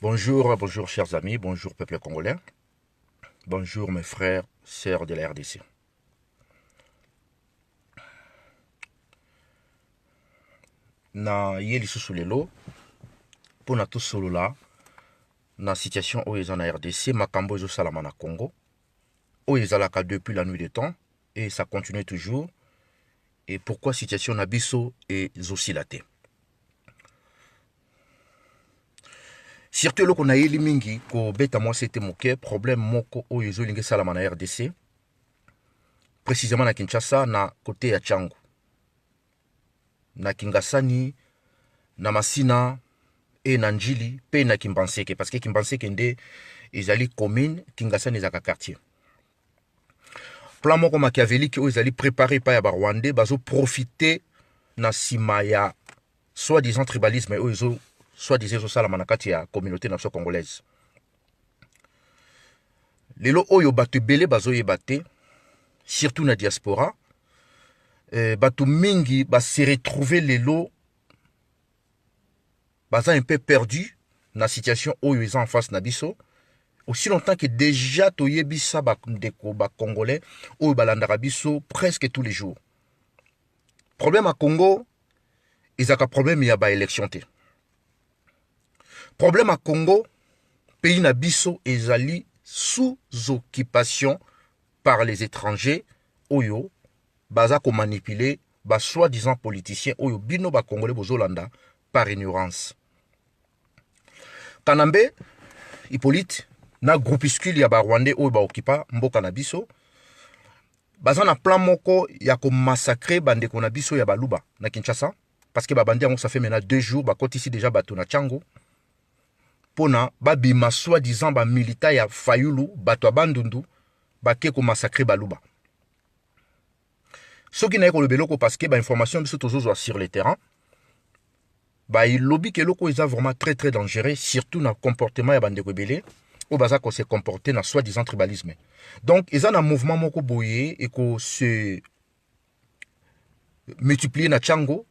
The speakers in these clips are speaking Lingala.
Bonjour, bonjour chers amis, bonjour peuple congolais. Bonjour mes frères, sœurs de la RDC. Na ye lisusu lelo mpo na tosolola na situation oyo eza na RDC, makambo ezosalama na Congo oyo ezalaka depuis la nuit des temps et ça continue toujours. Et pourquoi situation na biso ezosila te? Surtout eloko nayeli mingi kobeta mwa sete moke, problème moko oyo ezolinga esalama na RDC, précisément na Kinshasa, na côté ya Tshangu, na Kingasani, na Masina e na Njili pe na Kimbanseke, parce que Kimbanseke nde ezali commune, Kingasani ezalaka quartier. Plan moko machiavélique oyo ezali préparé epai ya Barwandais, bazoprofite na nsima ya soi-disant tribalisme oyo ezo soi-disant ezosalama na kati ya communauté na biso congolaise. Lelo oyo bato ebele bazoyeba te, surtout na diaspora, bato mingi base retrouver lelo baza un peu perdu na situation oyo eza en face na biso. Aussi longtemps que déjà toyebisa bandeko bacongolais oyo balandaka biso presque tous les jours, problème ya Congo ezalaka problème ya baélection te. Problème ya Congo, pays na biso ezali sous occupation par les étrangers oyo baza komanipuler ba soi-disant politiciens oyo bino bacongolais bozolanda par ignorance. Kanambe Hippolyte na groupuscule ya Barwandais oyo baokipa mboka na biso baza na plan moko ya komassacrer bandeko na biso ya Baluba na Kinshasa, parce que babandi yango, ça fait maintenant 2 jours, bakotisi déjà bato na Tshangu mpona babima soi-disant bamilita ya Fayulu, bato ya Bandundu bake komassacrer Baluba. Soki naye koloba eloko, parce que bainformation biso tozozwa sur le terrain, balobi ke eloko eza vraiment très très dangereux, surtout na comportement ya bandeko ebele oyo baza kose comporter na soi-disant tribalisme. Donc eza na mouvement moko boye ekose multiplier na Tshangu,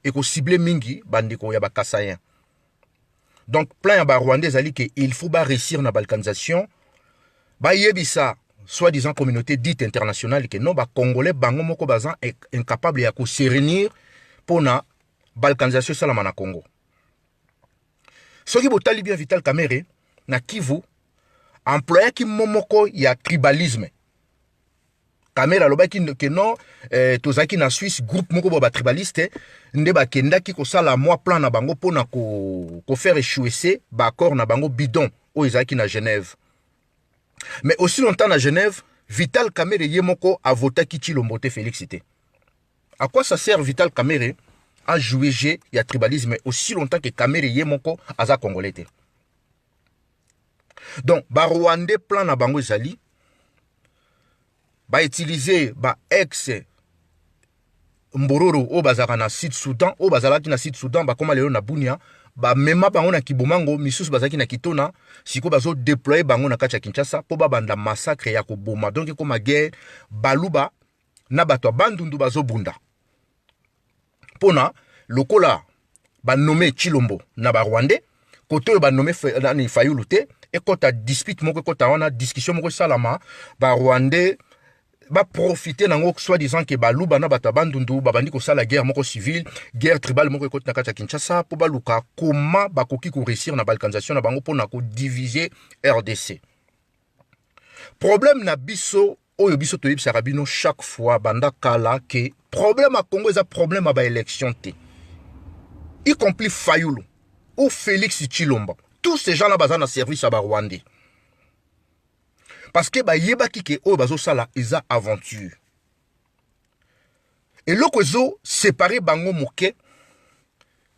ekocibler mingi bandeko ya Bakasaïen. Donc plan ya Barwandais ezali ke il faut baréussir na balkanisation, bayebisa soi-disant communauté dite internationale ke non, Bacongolais bango moko baza incapable ya kose réunir mpona balkanisation esalama na Congo. Soki botali bien, Vital Kamerhe na Kivu employaki mo moko ya tribalisme. Kamerhe alobaki ke non, tozalaki na Suisse, groupe moko bo batribaliste nde bakendaki kosala mwa plan na bango mpona kofaire ko échouer baaccord na bango bidon oyo ezalaki na Genève. Mais aussi longtemps na Genève, Vital Kamerhe ye moko avotaki Tshilombo te, Félix te. À quoi ça sert Vital Kamerhe a joué jeu ya tribalisme aussi longtemps que Kamerhe ye moko aza Congolais te? Donc Barwandais, plan na bango ezali bautiliser ba ex Mbororo oyo bazalaka na Sud Soudan, oyo bazalaki na Sud Soudan, bakóma lelo na Bunia, bamema bango na Kibomango, misusu bazalaki na Kitona. Sikoyo bazodéployer bango na kati ya Kinshasa mpo babanda massacre ya koboma. Donc ekóma guerre, Baluba na bato ya Bandundu bazobunda mpona lokola banome Tshilombo na Barwandais, kote oyo banome nani Fayulu te, ekɔta dispute moko, ekɔta wana discussion moko esalama, Barwandais baprofite nango, soi-disant ke Baluba na bato ya Bandundu babandi kosala guerre moko civile, guerre tribale moko ekoti na kati ya Kinshasa mpo baluka koma bakoki koréussir na balkanisation na bango mpona kodiviser RDC. Problème na biso oyo biso toyebisaka bino chaque fois banda kala ke problème ya Congo eza problème ya baélection te, y compris Fayulu ou Félix Tshilombo. Tous ces gens là baza na service ya Barwandais, parce que bayebaki ke oyo bazosala eza aventure. Eloko ezoséparer bango moke,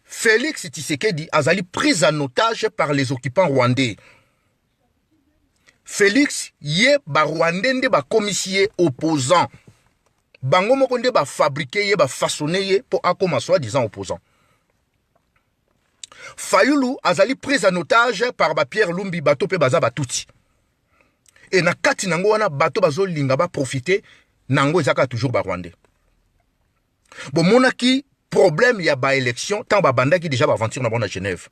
Félix Tshisekedi azali prise en otage par les occupants rwandais. Félix ye, Barwandais nde bakomisi ye opposant. Bango moko nde bafabriquer ye, bafaçonner ye mpo akoma soi-disant opposant. Fayulu azali prise en otage par bapierre Lumbi, bato mpe baza Batuti. E na kati nango wana, bato bazolinga baprofite nango eza kaka toujours Barwandais. Bomonaki problème ya baélection ntango babandaki déjà baaventure na bango na Genève.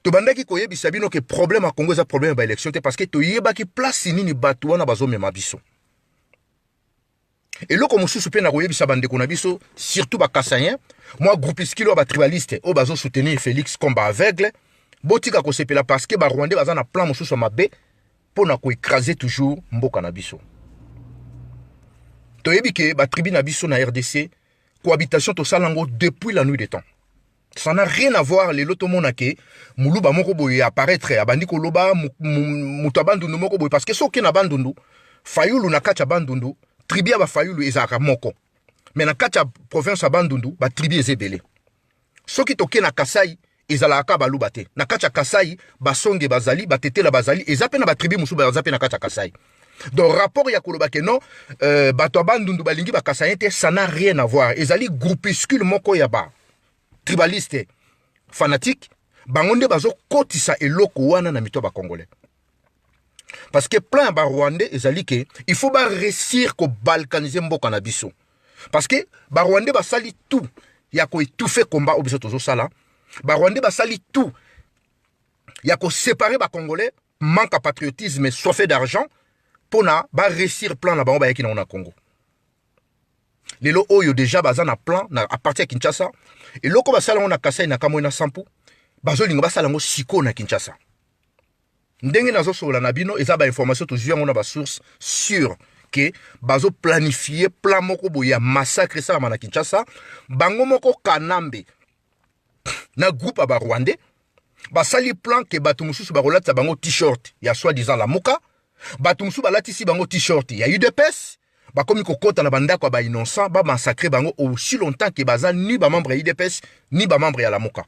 Tobandaki koyebisa bino ke problème ya Congo eza problème ya baélection te, parce que toyebaki place nini bato wana bazomema biso. Eloko mosusu mpe na koyebisa bandeko na biso, surtout bakasaïens, mwa groupuscule oyo batribaliste oyo bazosoutenir Félix comme baaveugle, botika kosepela, parce que barwandais baza na plan mosusu ya mabe mpo na koécraser toujours mboka na biso. Toyebi ke batribu na biso na RDC, cohabitation tosala yango depuis la nuit des temps. Ça n'a rien à voir. Lelo tomona ke muluba moko boye apparaître, abandi koloba, moto ya Bandundu moko boye, parce que soki na Bandundu, Fayulu, na kati ya Bandundu, tribu ya bafayulu ezalaka moko, mais na kati ya province ya Bandundu batribu eza ebele. Soki toke na Kasai, ezalaka kaka baluba te. Na kati ya Kasai, basonge bazali, batetela bazali, eza mpe na batribu mosusu baza mpe na kati ya Kasai. Donc rapport ya koloba ke non, bato ya Bandundu balingi bakasaïens te, ça n'a rien à voir. Ezali groupuscule moko ya ba tribaliste fanatique, bango nde bazokotisa eloko wana na mito ya bacongolais, parce que plan ya barwandais ezali ke il faut baréussir kobalkaniser mboka na biso, parce que barwandais basali tout ya koétouffer combat oyo biso tozosala. Barwandais basali tout ya koséparer bacongolais, manque ya patriotisme, soif d'argent, mpona baréussir plan na bango bayaki nango na Congo. Lelo oyo déjà baza na plan na, à partir ya Kinshasa. Eloko basala yango na Kasai, na Kamwina Nsapu, bazolinga basala yango sikoyo na Kinshasa. Ndenge nazosolola na bino, eza bainformation tozwi yango na basource sûre ke bazoplanifier plan moko boye ya massacre esalama na Kinshasa. Bango moko Kanambe na groupe ya barwandais basali plan ke bato mosusu bakolatisa bango t-shirt ya soi-disant Lamuka, bato mosusu balatisi bango t-shirt ya UDPS, bakomi kokɔta na bandako ya bainnocent, bamassacrer bango aussi longtemps ke baza ni bamembre ya UDPS ni bamembre ya Lamuka.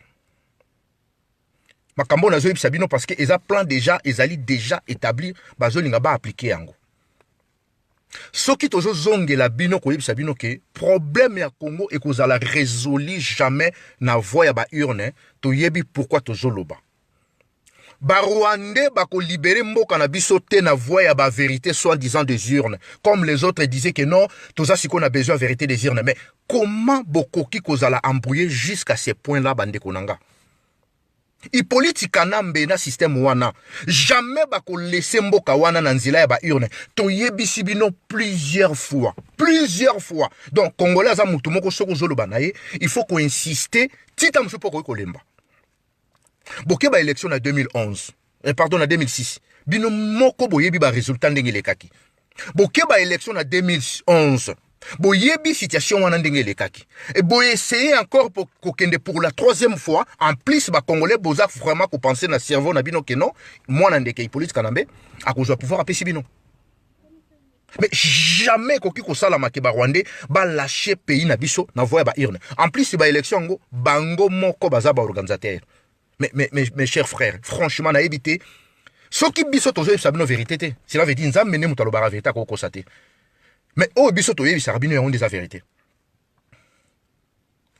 Makambo nazoyebisa bino, parce que eza plan déjà, ezali déjà établi, bazolinga baappliquer yango. Soki tozozongela bino koyebisa bino ke problème ya Congo ekozala résolu jamais na voie ya baurne, toyebi pourquoi tozoloba. Barwandais bakolibérer mboka na biso te na voie ya bavérité soi-disant des urnes, comme les autres disaient que non, toza sikoyo na besoin ya vérité des urnes. Mais comment bokoki kozala embrouillé jusqu'à ce point là bandeko na nga? Hippolyte Kanambe na système wana, jamais bakolese mboka wana na nzela ya baurne. Toyebisi bino plusieurs fois, plusieurs fois. Donc congolais aza motu moko, soki ozoloba na ye, il faut koinsister tita mosusu mpo okoki kolemba. Boke baélection na 2011, pardon, na 2006, bino moko boyebi baresultat ndenge elekaki. Boke baélection na 2011, boyebi situation wana ndenge elekaki. E boessayer encore kokende pour la troisième fois. En plus, bacongolais boza vraiment kopenser na cerveau na bino ke non, mwana ndeke Hippolyte Kanambe akozwa pouvoir, apesi bino. Mais jamais ekoki kosalama ke barwandais balâcher pays na biso na voie ya baurne. En plus, baélection yango, bango moko baza baorganisateur. Mais, mes chers frères, franchement, nayebi te soki biso tozoyebisa bino vérité te. Cela veut dire Nzambe nde moto alobaka vérité, akokosa te. Mais oyo biso toyebisaka bino, yango nde eza vérité.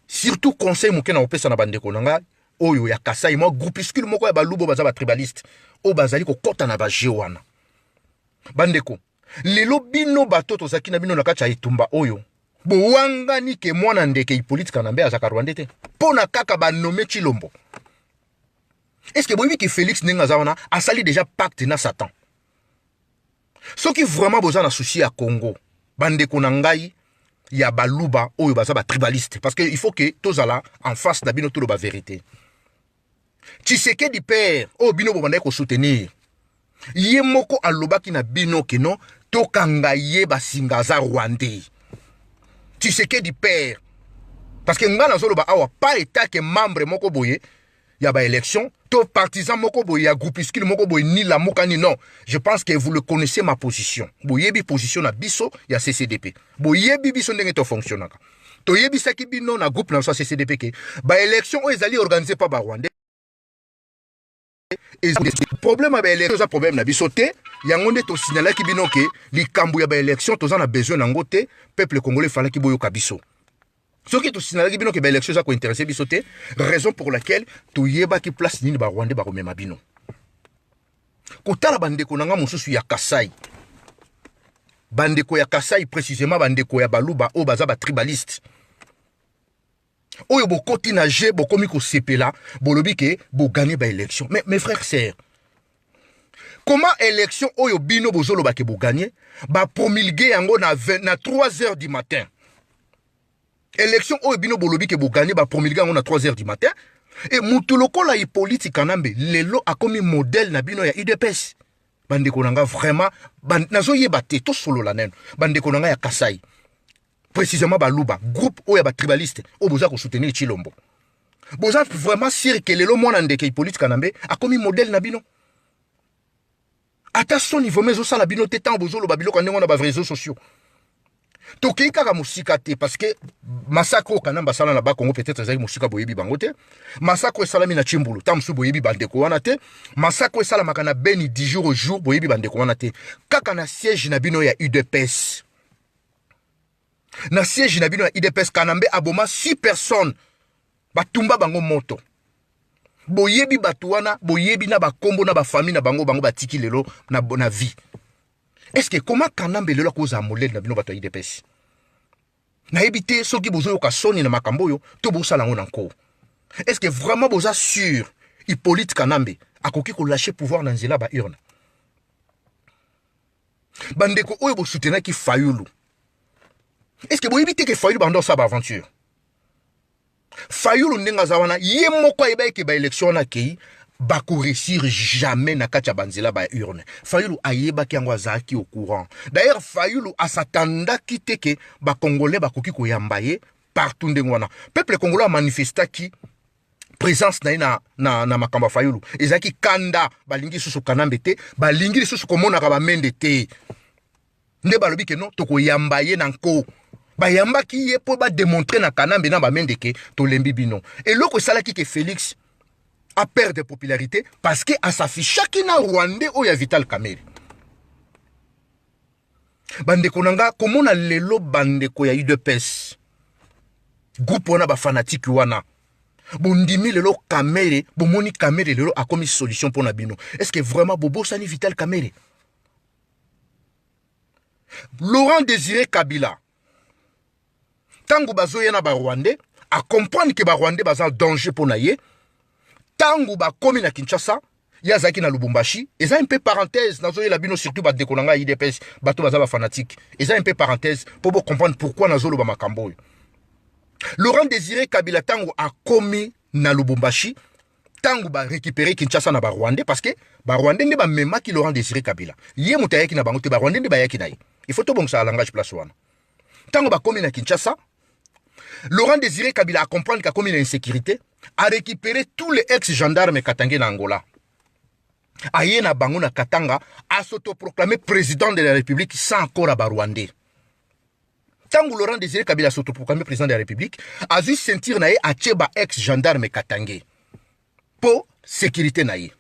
Surtout conseil moke na kopesa na bandeko na nga oyo ya Kasai, mwa groupuscule moko ya baluba baza batribaliste oyo bazali kokɔta na bajeu wana. Bandeko, lelo bino bato tozalaki na bino na kati ya etumba oyo, bowangani ke mwana ndeke Hippolyte Kanambe azalaka rwandais te mpo na kaka banommer Tshilombo. Est ce que boyebi ke Félix, ndenge aza wana, asali déjà pacte na Satan? Soki vraiment boza na souci ya Congo, bandeko na ngai ya baluba oyo baza batribaliste, parce que il faut ke tozala en face na bino, toloba vérité. Tshisekedi père oyo bino bobandaki kosoutenir, ye moko alobaki na bino ke non, tokanga ye basinga, aza rwandais. Tshisekedi père, parce que ngai nazoloba awa pas état ke membre moko boye ya baélection to partisan moko boye ya groupuscule moko boye, ni Lamuka ni non. Je pense que vous le connaissez, ma position. Boyebi position na biso ya CCDP, boyebi biso ndenge tofonctionnaka. Toyebisaki bino na groupe na biso ya CCDP ke baélection oyo ezali organisé par barwandais, problème ya baélection eza problème na biso te. Yango nde tosignalaki bino ke likambo ya baélection, toza na besoin nango te. Peuple congolais, efalaki boyoka biso. Soki tosignalaki bino ke baélection eza kointéresser biso te, raison pour laquelle toyebaki place nini barwandais bakomema bino. Kotala bandeko na nga mosusu ya Kasai, bandeko ya Kasai, précisément bandeko ya baluba oyo baza batribaliste. Oyo bokoti na jeu, bokomi kosepela, bolobi ke bogagner baélection. Mais mes frères, sœurs, comment élection oyo bino bozoloba ke bogagner, bapromulguer yango na 3 heures du matin? Élection oyo bino bolobi ke bogagner, bapromulguer yango na 3 heures du matin. E mutu lokola Hippolyte Kanambe lelo akomi modèle na bino ya UDPS. Bandeko na nga, vraiment nazoyeba te. Tosolola neno, bandeko na nga ya Kasai, précisément Baluba, groupe oyo ya batribaliste oyo boza kosoutenir Tshilombo, boza vraiment sûr ke lelo mwana ndeke Hippolyte Kanambe akomi modèle na bino? Ata soni vraiment ezosala bino te ntango bozoloba biloko ya ndenge wana baréseaux sociaux? Tokei kaka mosika te, parce que massacre oyo Kanambe asala na Bakongo, peut-être ezalaki mosika, boyebi bango te. Massacre oyo esalami na Tshimbulu, ntango mosusu boyebi bandeko wana te. Massacre oyo esalamaka na Beni du jour au jour, boyebi bandeko wana te. Kaka na siège na bino ya UDPS, na siège na bino ya UDPS, Kanambe aboma 6 personnes, batumba bango moto. Boyebi bato wana, boyebi na bakombo na bafamille na bango, bango batiki lelo na vie. Est ce que comment Kanambe lelo akozala modèle na bino, bato ya UDPS? Nayebi te soki bozoyoka soni na makambo oyo to bosala yango na nko. Est ce que vraiment boza sûr Hippolyte Kanambe akoki kolâcher pouvoir na nzela baurne? Bandeko oyo bosoutenaki Fayulu, est ce que boyebi te ke Fayulu banda osala baaventure? Fayulu ndenge aza wana, ye moko ayeba eke baélection wana akei, bakoréussir jamais na kati ya banzela baurne. Fayulu ayebaki yango, azalaki au courant. D'ailleurs, Fayulu asatandaki te ke bacongolais bakoki koyamba ye partout ndenge wana. Peuple congolais amanifestaki présence na ye na makambo ya Fayulu. Ezalaki kanda, balingi lisusu Kanambe te, balingi lisusu komonaka bamende te. Nde balobi ke non, tokoyamba ye na nko. Bayambaki ye mpo badémontrer na Kanambe na bamende ke tolembi bino. Eloko esalaki ke Félix aperdre popularité, parce que as'affichaki na Rwandais oyo ya Vital Kamerhe. Bandeko na nga, komona lelo bandeko ya UDPS, groupe wana, bafanatike wana, bondimi lelo Kamerhe, bomoni Kamerhe lelo akomi solution mpo na bino. Est ce que vraiment bobosani Vital Kamerhe, Laurent Désiré Kabila? Ntango bazoya na Barwandais, acomprendre ke Barwandais baza danger mpo na ye. Ntango bakomi na Kinshasa, ye azalaki na Lubumbashi. Eza un peu parenthèse nazoyela bino, surtout bandeko na ngai UDPS, bato baza bafanatike. Eza un peu parenthèse mpo bocomprendre pourquoi nazoloba makambo oyo. Laurent Désiré Kabila, ntango akomi na Lubumbashi, ntango barécupérer Kinshasa na Barwandais, parce que Barwandais nde bamemaki Laurent Désiré Kabila, ye moto ayaki na bango te, Barwandais nde bayaki na ye. Il faut tobongisa langage place wana. Ntango bakomi na Kinshasa, Laurent Désiré Kabila acomprendre qu'akomi na insécurité, a récupéré tous les ex gendarmes katangais na Angola, aye na bango na Katanga, as'autoproclamé président de la République sans accord ya Barwandais. Ntango Laurent Désiré Kabila as'autoproclamé président de la République, azwi ceinture na ye, atie ba ex gendarme katangais mpo sécurité na ye.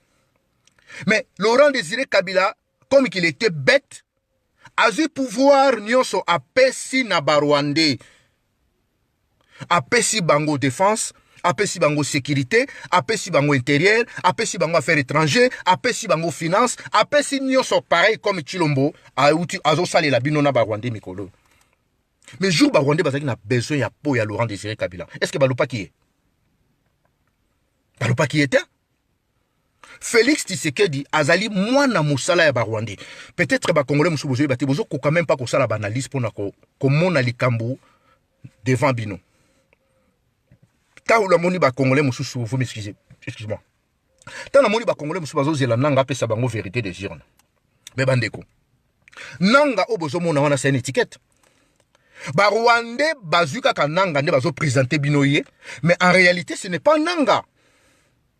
Mais Laurent Désiré Kabila, comme qu'il était bête, azwi pouvoir nyonso, apesi na Barwandais, apesi bango défense, apesi bango sécurité, apesi bango intérieur, apesi bango affaire étranger, apesi bango finance, apesi nyonso, pareil comme Tshilombo auti azosalela bino na Barwandais mikolo. Mais jour Barwandais bazalaki na besoin ya po ya Laurent Désiré Kabila, est ce que balobaki ye? Balobaki ye te. Félix Tshisekedi azali mwana mosala ya Barwandais. Peut-être Bacongolais mosusu bozoyeba te, bozokoka même pas kosala baanalyse mpona komona likambo devant bino. Ntango namoni Bacongolais mosusu, vous m'excusez, excuse-moi, ntango namoni Bacongolais mosusu bazozela Nanga apesa bango vérité des urnes. Mais bandeko, Nanga oyo bozomona wana, c'est une étiquette. Barwandais bazwi kaka Nanga nde bazoprésente bino ye, mais en réalité ce n'est pas Nanga,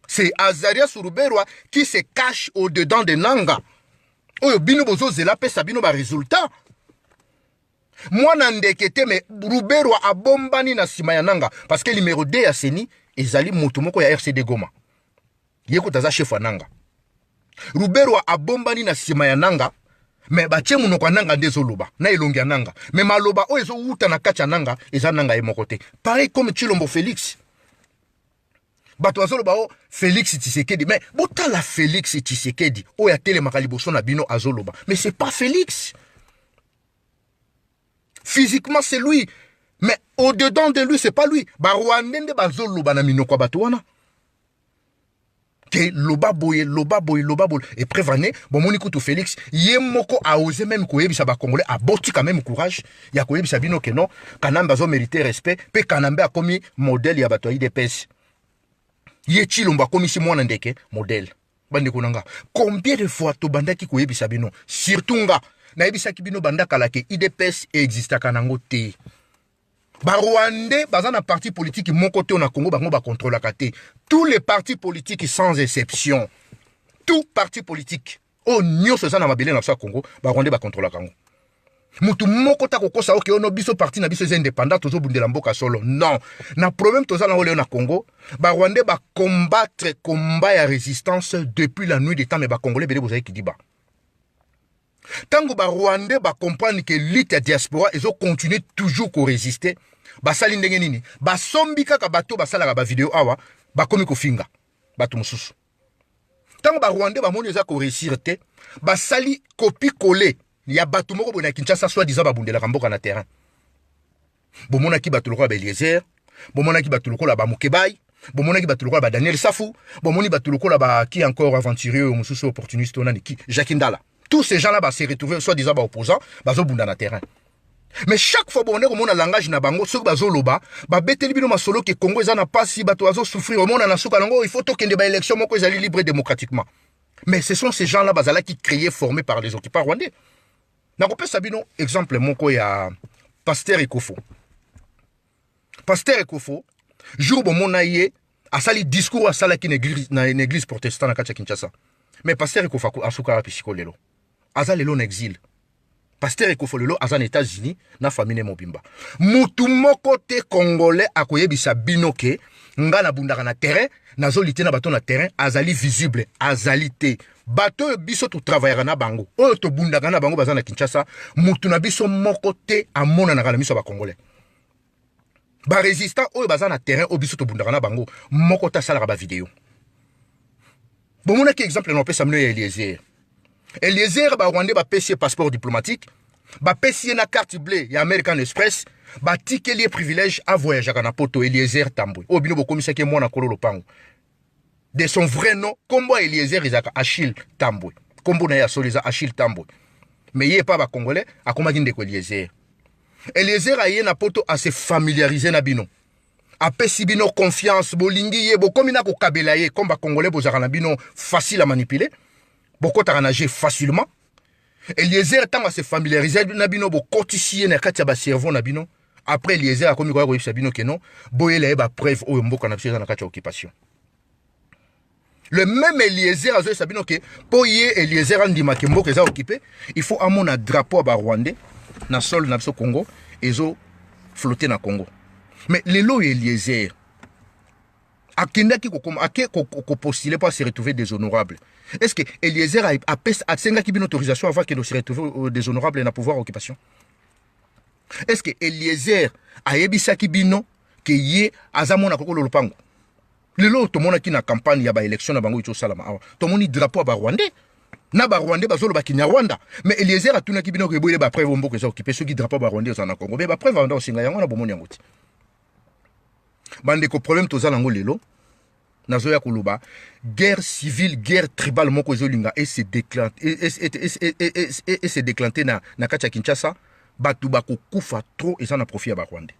c'est Azarias Ruberwa qui se cache au-dedans de Nanga oyo bino bozozela apesa bino baresultat. Mwana ndeke te, mais Ruberwa abombani na nsima ya Nanga, parce que numéro 2 ya CENI ezali moto moko ya RCD Goma, ye kuta aza chef ya Nanga. Ruberwa abombani na nsima ya Nanga, mais batie monoko ya Nanga nde ezoloba na elongi ya Nanga, mais maloba oyo ezowuta na kati ya Nanga eza Nanga ye moko te. Pareil comme Tshilombo Félix. Bato bazoloba o Félix Tshisekedi, mais botala Félix Tshisekedi oyo atelemaka liboso na bino azoloba, mais c'est pas Félix. Physiquement c'est lui, mais Au-dedans de lui, c'est pas lui. Barwandais nde bazoloba na minoko ya bato wana ke loba boye, loba boye, loba boye. Et preuve ane, bomoni kutu Félix ye moko aose même koyebisa Bacongolais, aboti quand même courage ya koyebisa bino ke non, Kanambe azomérite respect, mpe Kanambe akomi modèle ya bato ya UDPS. Ye Tshilombo akomisi mwana ndeke modèle. Bandeko na nga, combien de fois tobandaki koyebisa bino, surtout nga nayebisaki bino banda kala ke UDPS existaka nango te? Barwandais baza na parti politique moko te na Congo, bango bakontrolaka te. Tous les partis politiques, sans exception, tout parti politique oyo nyonso eza na mabele na biso ya Congo, Barwandais bakontrolaka yango. Mutu moko ta kokosa oke ono biso parti na biso eza indépendant, tozobundela mboka solo. Non, na problème toza nango lelo na Congo, Barwandais bacombattre combat ya résistance depuis la nuit des temps, mais Bacongolais ebele bozali kidiba. Ntango Barwandais bacomprendre ke lutte ya diaspora ezocontinue toujours korésister, basali ndenge nini? Basombi kaka bato basalaka bavideo awa, bakomi kofinga bato mosusu. Ntango Barwandais bamoni eza koréussir te, basali copier-coller ya bato moko boye na Kinshasa, soi-disant babundelaka mboka na terrain. Bomonaki bato lokola Baeliezer, bomonaki bato lokola Bamukebai, bomonaki bato lokola Badaniel Safu, bomoni bato lokola baki encore aventurier oyo mosusu, opportuniste onani ki Jacques Ndala. Tous ces gens là base retrouver soi-disant baopposant, bazobunda na terrain. Mais chaque fois bonde komona langage na bango, soki bazoloba, babeteli bino masolo ke Congo eza na pasi, bato bazosouffrir, omona na suka nango il faut tokende baélection moko ezali libre démocratiquement. Mais ce sont ces gens là bazalaki créés, formés par les occupants rwandais. Nakopesa bino exemple moko ya pasteur Ekofo. Pasteur Ekofo, jour bomona ye asali discours asalaki na église protestant na kati ya Kinshasa. Mais pasteur Ekofo asukaka wapi siko lelo? Aza lelo na exil. Pasteur Ekofo lelo aza na États-Unis na famille mobimba. Mutu moko te Congolais akoyebisa bino ke nga nabundaka na terrain, nazoli te na bato na terrain. Azali visible, azali te. Bato oyo biso totravaillaka na bango, oyo tobundaka na bango, baza na Kinshasa. Mutu na biso moko te amonanaka na miso ya Bacongolais. Barésistant oyo baza na terrain, oyo biso tobundaka na bango, moko te asalaka bavideo. Bomonaki exemple na opesa bino ya Eliezer. Eliezer, Barwandais bapesi ye passeport diplomatique, bapesi ye na carte bleue ya American Express, batikeli ye privilège, avoyageaka na poto. Eliezer Tambwe oyo bino bokomisaki ye mwana kolo lopango, de son vrai nom, nkombo ya Eliezer ezalaka Achille Tambwe. Nkombo na ye ya solo eza Achille Tambwe, mais ye epa Bacongolais akomaki ndeko Eliezer. Eliezer aye na poto, ase familiariser na bino, apesi bino confiance, bolingi ye, bokomi na kokabela ye. Comme Bacongolais bozalaka na bino facile à manipuler, bokɔtaka na jeu facilement. Eliezer, ntango ase familiariser na bino, bokɔtisi ye na kati ya bacerveau na bino. Après, Eliezer akomi koya koyebisa bino ke non, boyela ye bapreuve oyo mboka na biso eza na kati ya occupation. Le même Eliezer azoyebisa bino ke mpo ye Eliezer andimaki mboka eza occupé, il faut amona drapeau ya Barwandais na sol na biso Congo ezoflotte na Congo. Mais lelo oyo Eliezer akendaki kokoma, ake kopostule mpo ase retrouver déshonorable. Est ce que Eliezer asengaki bino autorisation avant akende se retrouver déshonorable na pouvoir occupation? Est ce que Eliezer ayebisaki bino ke ye aza mwana kokolo lopango? Lelo tomonaki na campagne ya baélection na bango eti osalama awa, tomoni drapeau ya Barwandais na Barwandais bazoloba Kinyarwanda. Mais Eliezer atunaki bino koyeboyele bapreuve mboka eza occupé soki drapeau ya Barwandais eza na Congo? Mais bapreuve banda kosenga yango wana, bomoni yango te. Bandeko, problème toza nango lelo, nazoya koloba guerre civile, guerre tribale moko ezolinga ese déclencher na kati ya Kinshasa. Bato bakokufa trop, eza na profit ya Barwandais.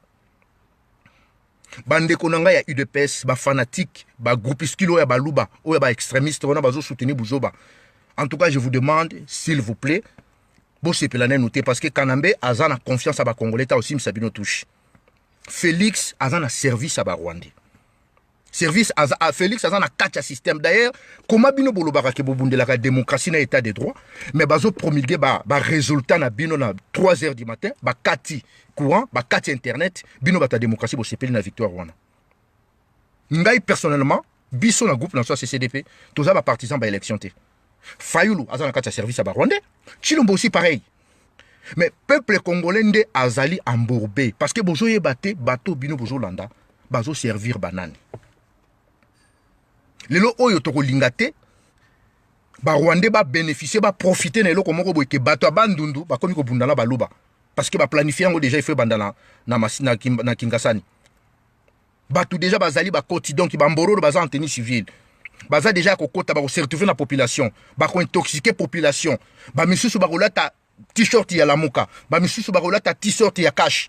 Bandeko na ngai ya UDPS, bafanatique, bagroupuscule oyo ya Baluba, oyo ya baextrémiste wana bazosoutenir buzoba, en tout cas je vous demande, s'il vous plaît, bosepela nanu te, parce que Kanambe aza na confiance ya Bacongolais ta osimisa bino touche. Félix aza na service ya Barwandais, service aza, Félix aza na kati ya système. D'ailleurs, koma bino bolobaka ke bobundelaka démocratie na état de droit, mais bazopromulgue barésultat ba na bino na 3 heures du matin, bakati courant, bakati internet. Bino bato ya démocratie bosepeli na victoire wana. Ngai personnellement, biso na groupe na biso ya CCDP, toza bapartisan baélection te. Fayulu aza na kati ya service ya Barwandais, Tshilombo aussi pareil. Mais peuple congolais nde azali embourbé, parce que bozoyeba te bato bino bozolanda bazoservir banani. Lelo oyo tokolinga te Barwandais babénéficie, baprofite na eloko moko boye ke bato ya Bandundu bakomi kobunda na Baluba. Parce que baplanifie yango déjà, il faut ebanda na Kingasani. Bato déjà bazali bakoti, donc bambororo baza en tenue civile, baza déjà kokota, bakose retrouver na population, bakointoxiquer population. Bamisusu bakolata t-shirt ya Lamuka, bamisusu bakolata t-shirt ya Cash,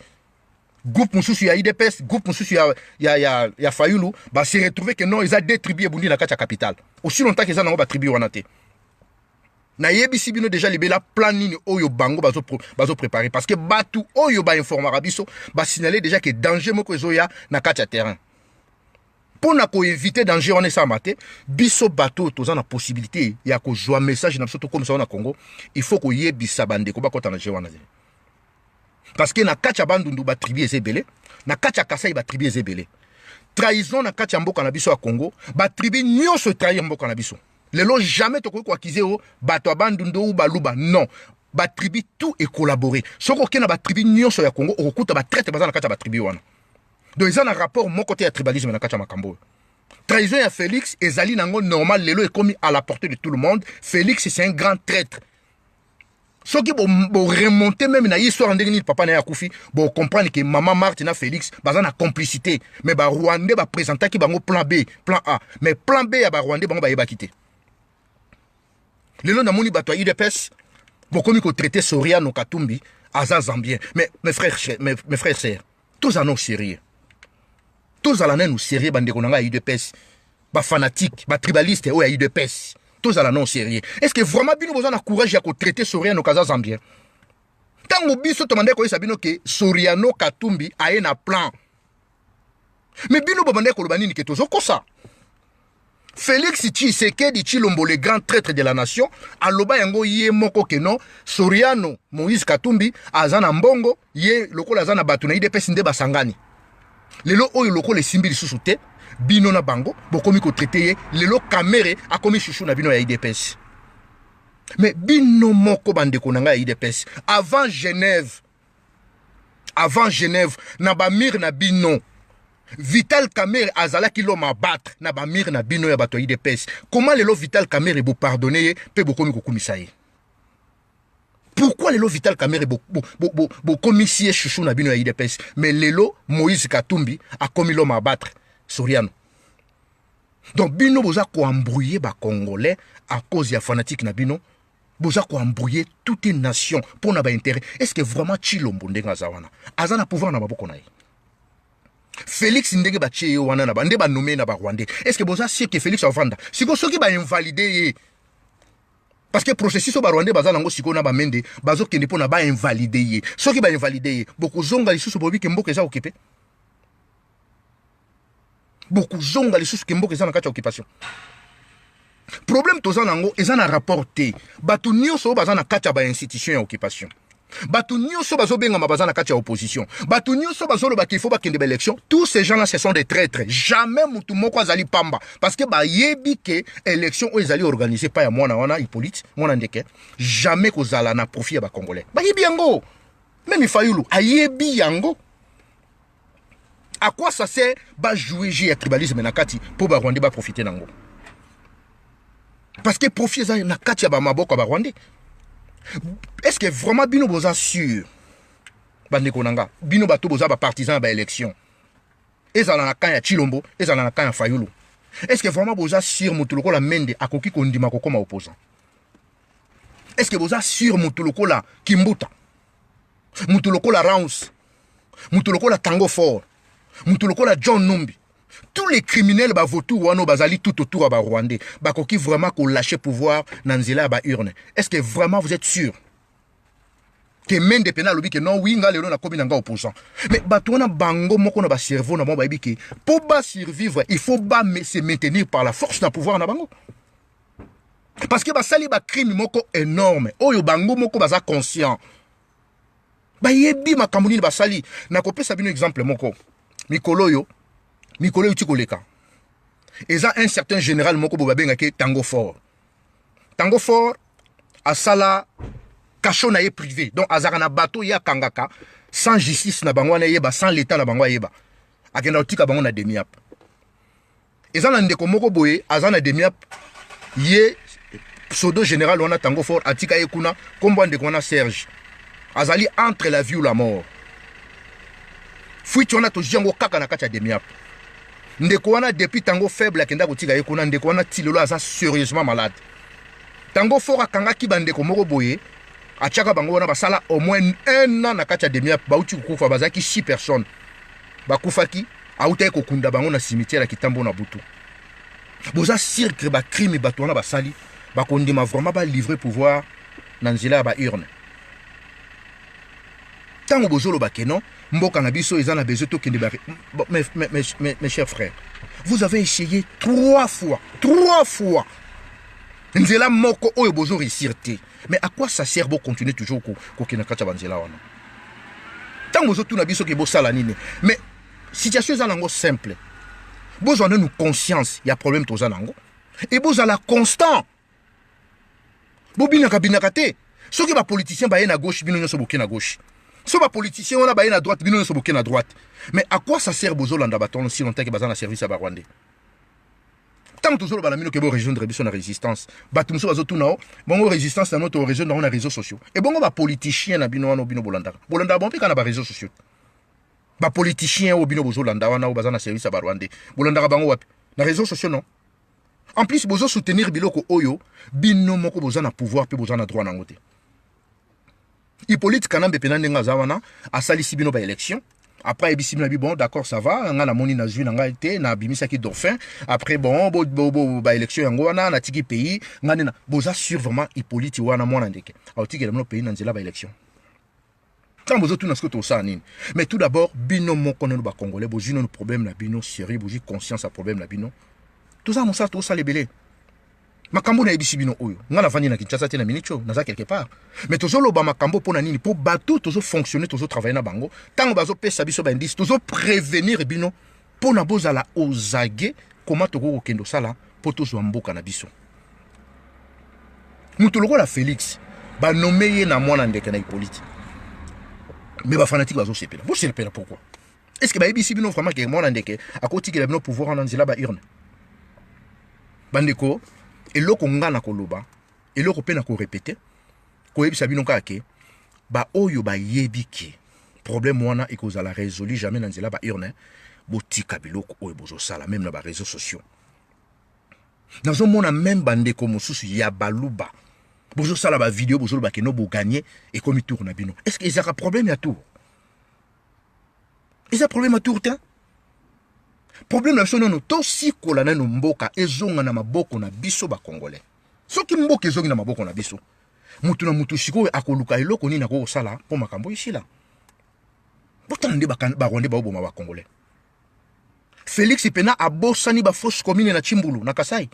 groupe mosusu ya UDPS, groupe mosusu ya Fayulu. Base retrouver que non, eza deux tribus ebundi na kati ya capitale. Aussi longtemps que eza nango batribu wana te, nayebisi bino déjà libela plan nini oyo bango bazopréparer, parce que bato oyo bainformaka biso basignale déjà que danger moko ezoya na kati ya terrain. Mpo na koéviter danger wana esalama te, biso bato oyo toza na possibilité ya kozwa message na biso, tokomisa wana Congo, il faut koyebisa bandeko bakɔta na jeu wana te, parce que na kati ya Bandundu batribu eza ebele, na kati ya Kasai batribu eza ebele. Trahison na kati ya mboka na biso ya Congo, batribu nyonso etrahir mboka na biso. Lelo jamais tokoki koaccuser o bato ya Bandundu ou Baluba, non, batribu tout ecollaborer. Soki okei na batribu nyonso ya Congo, okokuta batraîtres baza na kati ya batribu wana. Donc eza na rapport moko te ya tribalisme na kati ya makambo oyo. Trahison ya Félix ezali nango normal, lelo ekomi à la portée de tout le monde. Félix, c'est un grand traître. Soki boremonter même na histoire ndenge nini papa na ye akufi, bocomprendre que mama Marthe na Félix baza na complicité. Mais Barwandais baprésentaki bango plan B, plan A, mais plan B ya Barwandais bango bayebaki te. Lelo namoni bato ya UDPS bokomi kotraiter Soriano Katumbi aza Zambien. Mais mes frères, sœurs, tozala nano sérieux, tozala nanu sérieux. Bandeko na ngai ya UDPS, bafanatique, batribaliste oyo ya UDPS, tozala nano sérieux. Est ce que vraiment bino boza na courage ya kotraiter Soriano kaza Zambien, ntango biso tobandaki koyesa bino que Soriano Katumbi aye na plan? Mais bino bobandaki koloba nini? Que tozokosa. Félix Tshisekedi Tshilombo, le grand traître de la nation, aloba yango ye moko que non, Soriano Moïse Katumbi aza na mbongo, ye lokola aza na bato na UDPS nde basangani. Lelo oyo lokola esimbi lisusu te, bino na bango bokomi kotraiter ye. Lelo Kamerhe akomi chouchou na bino ya UDPS. Mais bino moko, bandeko na ngai ya UDPS, avant Genève, avant Genève, na bamire na bino, Vital Kamerhe azalaki l'homme à battre na bamire na bino ya bato ya UDPS. Comment lelo Vital Kamerhe bopardonner ye mpe bokomi kokumisa ye? Pourquoi lelo Vital Kamerhe bokomisi ye chouchou na bino ya UDPS, mais lelo Moïse Katumbi akomi l'homme à battre, Soriano? Donc bino boza koembrouiller Bacongolais à cause ya fanatique na bino. Boza koembrouiller toute une nation mpo na baintérêt. Est ce que vraiment Tshilombo ndenge aza wana, aza na pouvoir na maboko na ye? Félix ndenge batie ye wana na nde banommer na Barwandais, est ce que boza sûr que Félix avanda sikoyo soki bainvalider ye? Parce que processus oyo Barwandais baza nango sikoyo na bamende, bazokende mpo na bainvalider ye. Soki bainvalider ye, bokozonga lisusu boyebi que mboka eza occupé, bokozonga lisusu que mboka eza na kati ya occupation. Problème toza nango eza na rapport te. Bato nyonso oyo baza na kati ya bainstitution ya occupation, bato nyonso bazobengama baza na kati ya opposition, bato nyonso bazolobaka il faut bakende baélection, tous ces gens là ce sont des traîtres. Jamais mutu moko azali pamba, parce que bayebi que élection oyo ezali organisé pa ya mwana wana Hippolyte, mwana ndeke, jamais kozala na profit ya Bacongolais. Bayebi yango, même Fayulu ayebi yango. À quoi ça sert bajouer jeu ya tribalisme na kati mpo Barwandais baprofiter nango? Parce que profit eza na kati ya bamaboko ya Barwandais. Est ce que vraiment bino boza sûr, bandeko na nga, bino bato boza bapartisan ya baélection, ezala na camp ya Tshilombo, ezala na camp ya Fayulu, est ce que vraiment boza sûr moto lokola Mende akoki kondima kokóma opposant? Est ce que boza sûr moto lokola Kimbuta, moto lokola Rans, moto lokola Tango Fort, moto lokola John Numbi, tous les criminels bavautour wana bazali tout autour ya Barwandais, bakoki vraiment kolâcher pouvoir na nzela ya baurne? Est ce que vraiment vous êtes sûr que Mende mpena alobi que non, oui, nga lelo nakomi na nga opposant? Mais bato wana bango moko na bacerveau na bango bayebi que mpo basurvivre, il faut ba se maintenir par la force na pouvoir na bango, parce que basali bacrime moko énorme oyo bango moko baza conscient, bayebi makambo nini basali. Nakopesa bino exemple moko. Mikolo oyo, mikolo euti koleka, eza un certain général moko boye babengaki Tango Fort. Tango Fort asala cachot na ye privé, donc azalaka na bateau, ye akangaka sans justice na bango wana eyeba, sans l'état na bango ayeba, akenda kotika bango na Demiap. Eza na ndeko moko boye aza na Demiap, ye pseudo général wana Tango Fort atika ye kuna. Nkombo ya ndeko wana Serge. Azali entre la vie ou la mort. Fuite wana tozwi yango kaka na kati ya Demiap. Ndeko wana depuis tango faible akenda kotika ye kuna, ndeko wana ti lelo aza sérieusement malade. Tango fort akangaki bandeko moko boye, atiaka bango wana basala au moins un an na kati ya Demiap, bauti kokufa, bazalaki 6 personnes bakufaki, autaki kokunda bango na cimetière ya Kitambo na butu. Boza sûr que ba crime bato wana basali, bakondima vraiment ba livrer pouvoir na nzela ya ba urne? Ntango bozoloba ke non, mboka na biso eza na besoin tokende ba, mes chers frères, vous avez essayé trois fois, trois fois nzela moko oyo bozo réussir te. Mais à quoi ça sert bocontinue toujours kokende na kati ya banzela wana? Ntango bozotuna biso ke bosala nini, mais situation eza nango simple. Bozwa nanu conscience ya problème toza nango e bozala constant, bobinaka binaka te. Soki bapoliticien baye na gauche, bino nyonso boke na gauche. So bapoliticien wana baye na droite, bino nyonso boke na droite. Mais à quoi ça sert bozolanda bato wana si longtemps ke baza na service ya Barwandais? Ntango tozoloba na bino ke borejoindre biso na résistance, bato mosusu bazotuna o bongo résistance na bino torejoindre yango na réseaux sociaux? Ebongo bapoliticien na bino wana bino bolandaka, bolandaka bango mpe kaka na baréseaux sociaux? Bapoliticien oyo bino bozolanda wana, oyo baza na service ya Barwandais, bolandaka bango wapi? Na réseaux sociaux, non? En plus bozosoutenir biloko oyo bino moko boza na pouvoir mpe boza na droit nango te. Hippolyte Kanambe mpena ndenge aza wana, asalisi bino baélection, après ayebisi bino abi bon, d'accord, ça va, nga namoni nazwi na ngai te, nabimisaki dauphin. Après bon, baélection yango wana, natiki pays nga nde na. Boza sûr vraiment Hippolyte wana, mwana ndeke, aotikela bino pays na nzela baélection? Ntango bozotuna soki tosala nini, mais tout d'abord bino moko nano Bacongolais bozwi nano problème na bino sérieux, bozwi conscience ya problème na bino. Toza mosala, tosala ebele. Makambo nayebisi bino oyo, ngai navandi na Kinshasa te, na minute oyo naza quelque part, mais tozoloba makambo mpo na nini? Mpo bato tozofonctionne, tozotravaille na bango, ntango bazopesa biso baindice, tozoprévenir bino mpo na bozala ozage koma tokoki kokende osala mpo tozwa mboka na biso. Moto lokola Félix, banome ye na mwana ndeke na Hippolyte, mais bafanatike bazosepela. Bosepela pourquoi? Est ce que bayebisi bino vraiment ke mwana ndeke akotikela bino pouvoir wana nzela baurne? Bandeko, eloko nga na koloba, eloko mpe na korepete, koyebisa bino kaka ke baoyo bayebi ke problème wana ekozala résolu jamais na nzela baurne, botika biloko oyo bozosala même na baréseaux sociaux. Nazomona même bandeko mosusu ya Baluba bozosala bavideo, bozoloba ke no boganye, ekomi tour na bino. Est ce que ezalaka problème ya tour? Eza problème ya tour te. Problème na biso nano, tosikola nano mboka, ezonga na maboko na biso Bacongolais. Soki mboka ezongi na maboko na biso, mutu na mutu sikoyo akoluka eloko nini akoki kosala mpo makambo esila. Botala nde Barwandais baoboma Bacongolais. Félix mpena abosani bafosse commune na Tshimbulu na Kasai,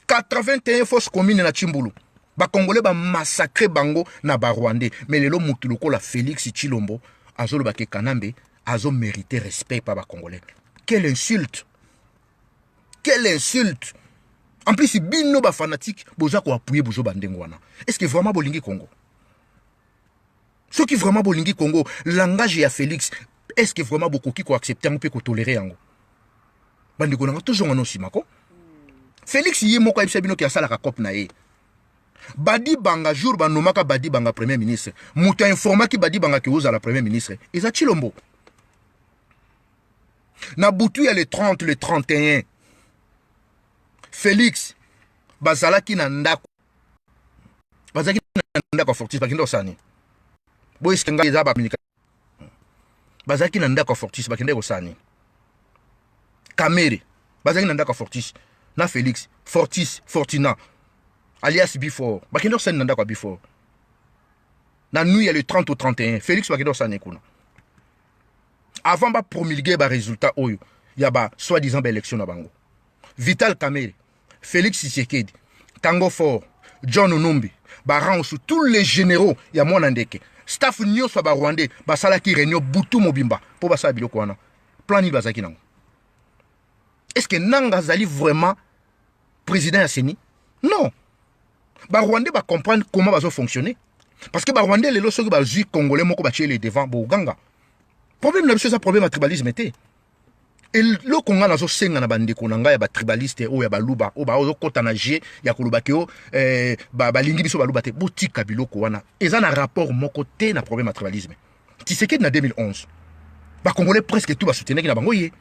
81 fosse commune na Tshimbulu, Bacongolais bamassacre bango na Barwandais. Mais lelo mutu lokola Félix Tshilombo azoloba ke Kanambe azomérite respect pa Bacongolais. Quelle insulte, quelle insulte! En plus bino bafanatique boza koappuyer, bozoba ndenge wana. Est ce que vraiment bolingi Congo? Soki vraiment bolingi Congo, langage ya Félix, est ce que vraiment bokoki koaccepte yango mpe kotolérer yango? Bandeko nanga, tozonga no nsima ko. Félix ye moko ayebisa bino ke asalaka cope na ye. Badi Banga, jour banomaka Badi Banga premier ministre, moto ainformaki Badi Banga ke ozala premier ministre eza Tshilombo. Na butu ya le 30, le 31, Félix bazalaki na ndako, bazalaki na ndako ya Fortis. Bakende kosala nini? Boyeske ngai eza bacommunication. Bazalaki na ndako ya Fortis, bakende kosala nini? Kamere bazalaki na ndako ya Fortis na Félix. Fortis Fortina alias Before, bakende kosala nini na ndako ya Before na nuit ya le 30 au 31? Félix bakende kosala nini kuna avant bapromulgue barésultat oyo ya ba soi-disant baélection na bango? Vital Kamere, Félix Tshisekedi, Tango Fort, John Numbi, Baransu, tous les généraux ya mwana ndeke, staff nyonso ya Barwandais basalaki réunion butu mobimba mpo basala biloko wana. Plan nini bazalaki nango? Est ce que Nanga azali vraiment président ya CENI? Non. Barwandais bacomprendre comment bazofonctionner, parce que Barwandais lelo soki bazwi Congolais moko batie le devant, boganga. Problème na biso eza problème ya tribalisme te. Eloko ngai nazosenga na bandeko na ngai ya batribaliste oyo ya Baluba, oyo bazokɔta na jeu ya koloba ke o balingi biso Baluba te, botika biloko wana. Eza na rapport moko te na problème ya tribalisme. Tshisekedi, na 2011, Bacongolais presque tout basoutenaki na bango ye.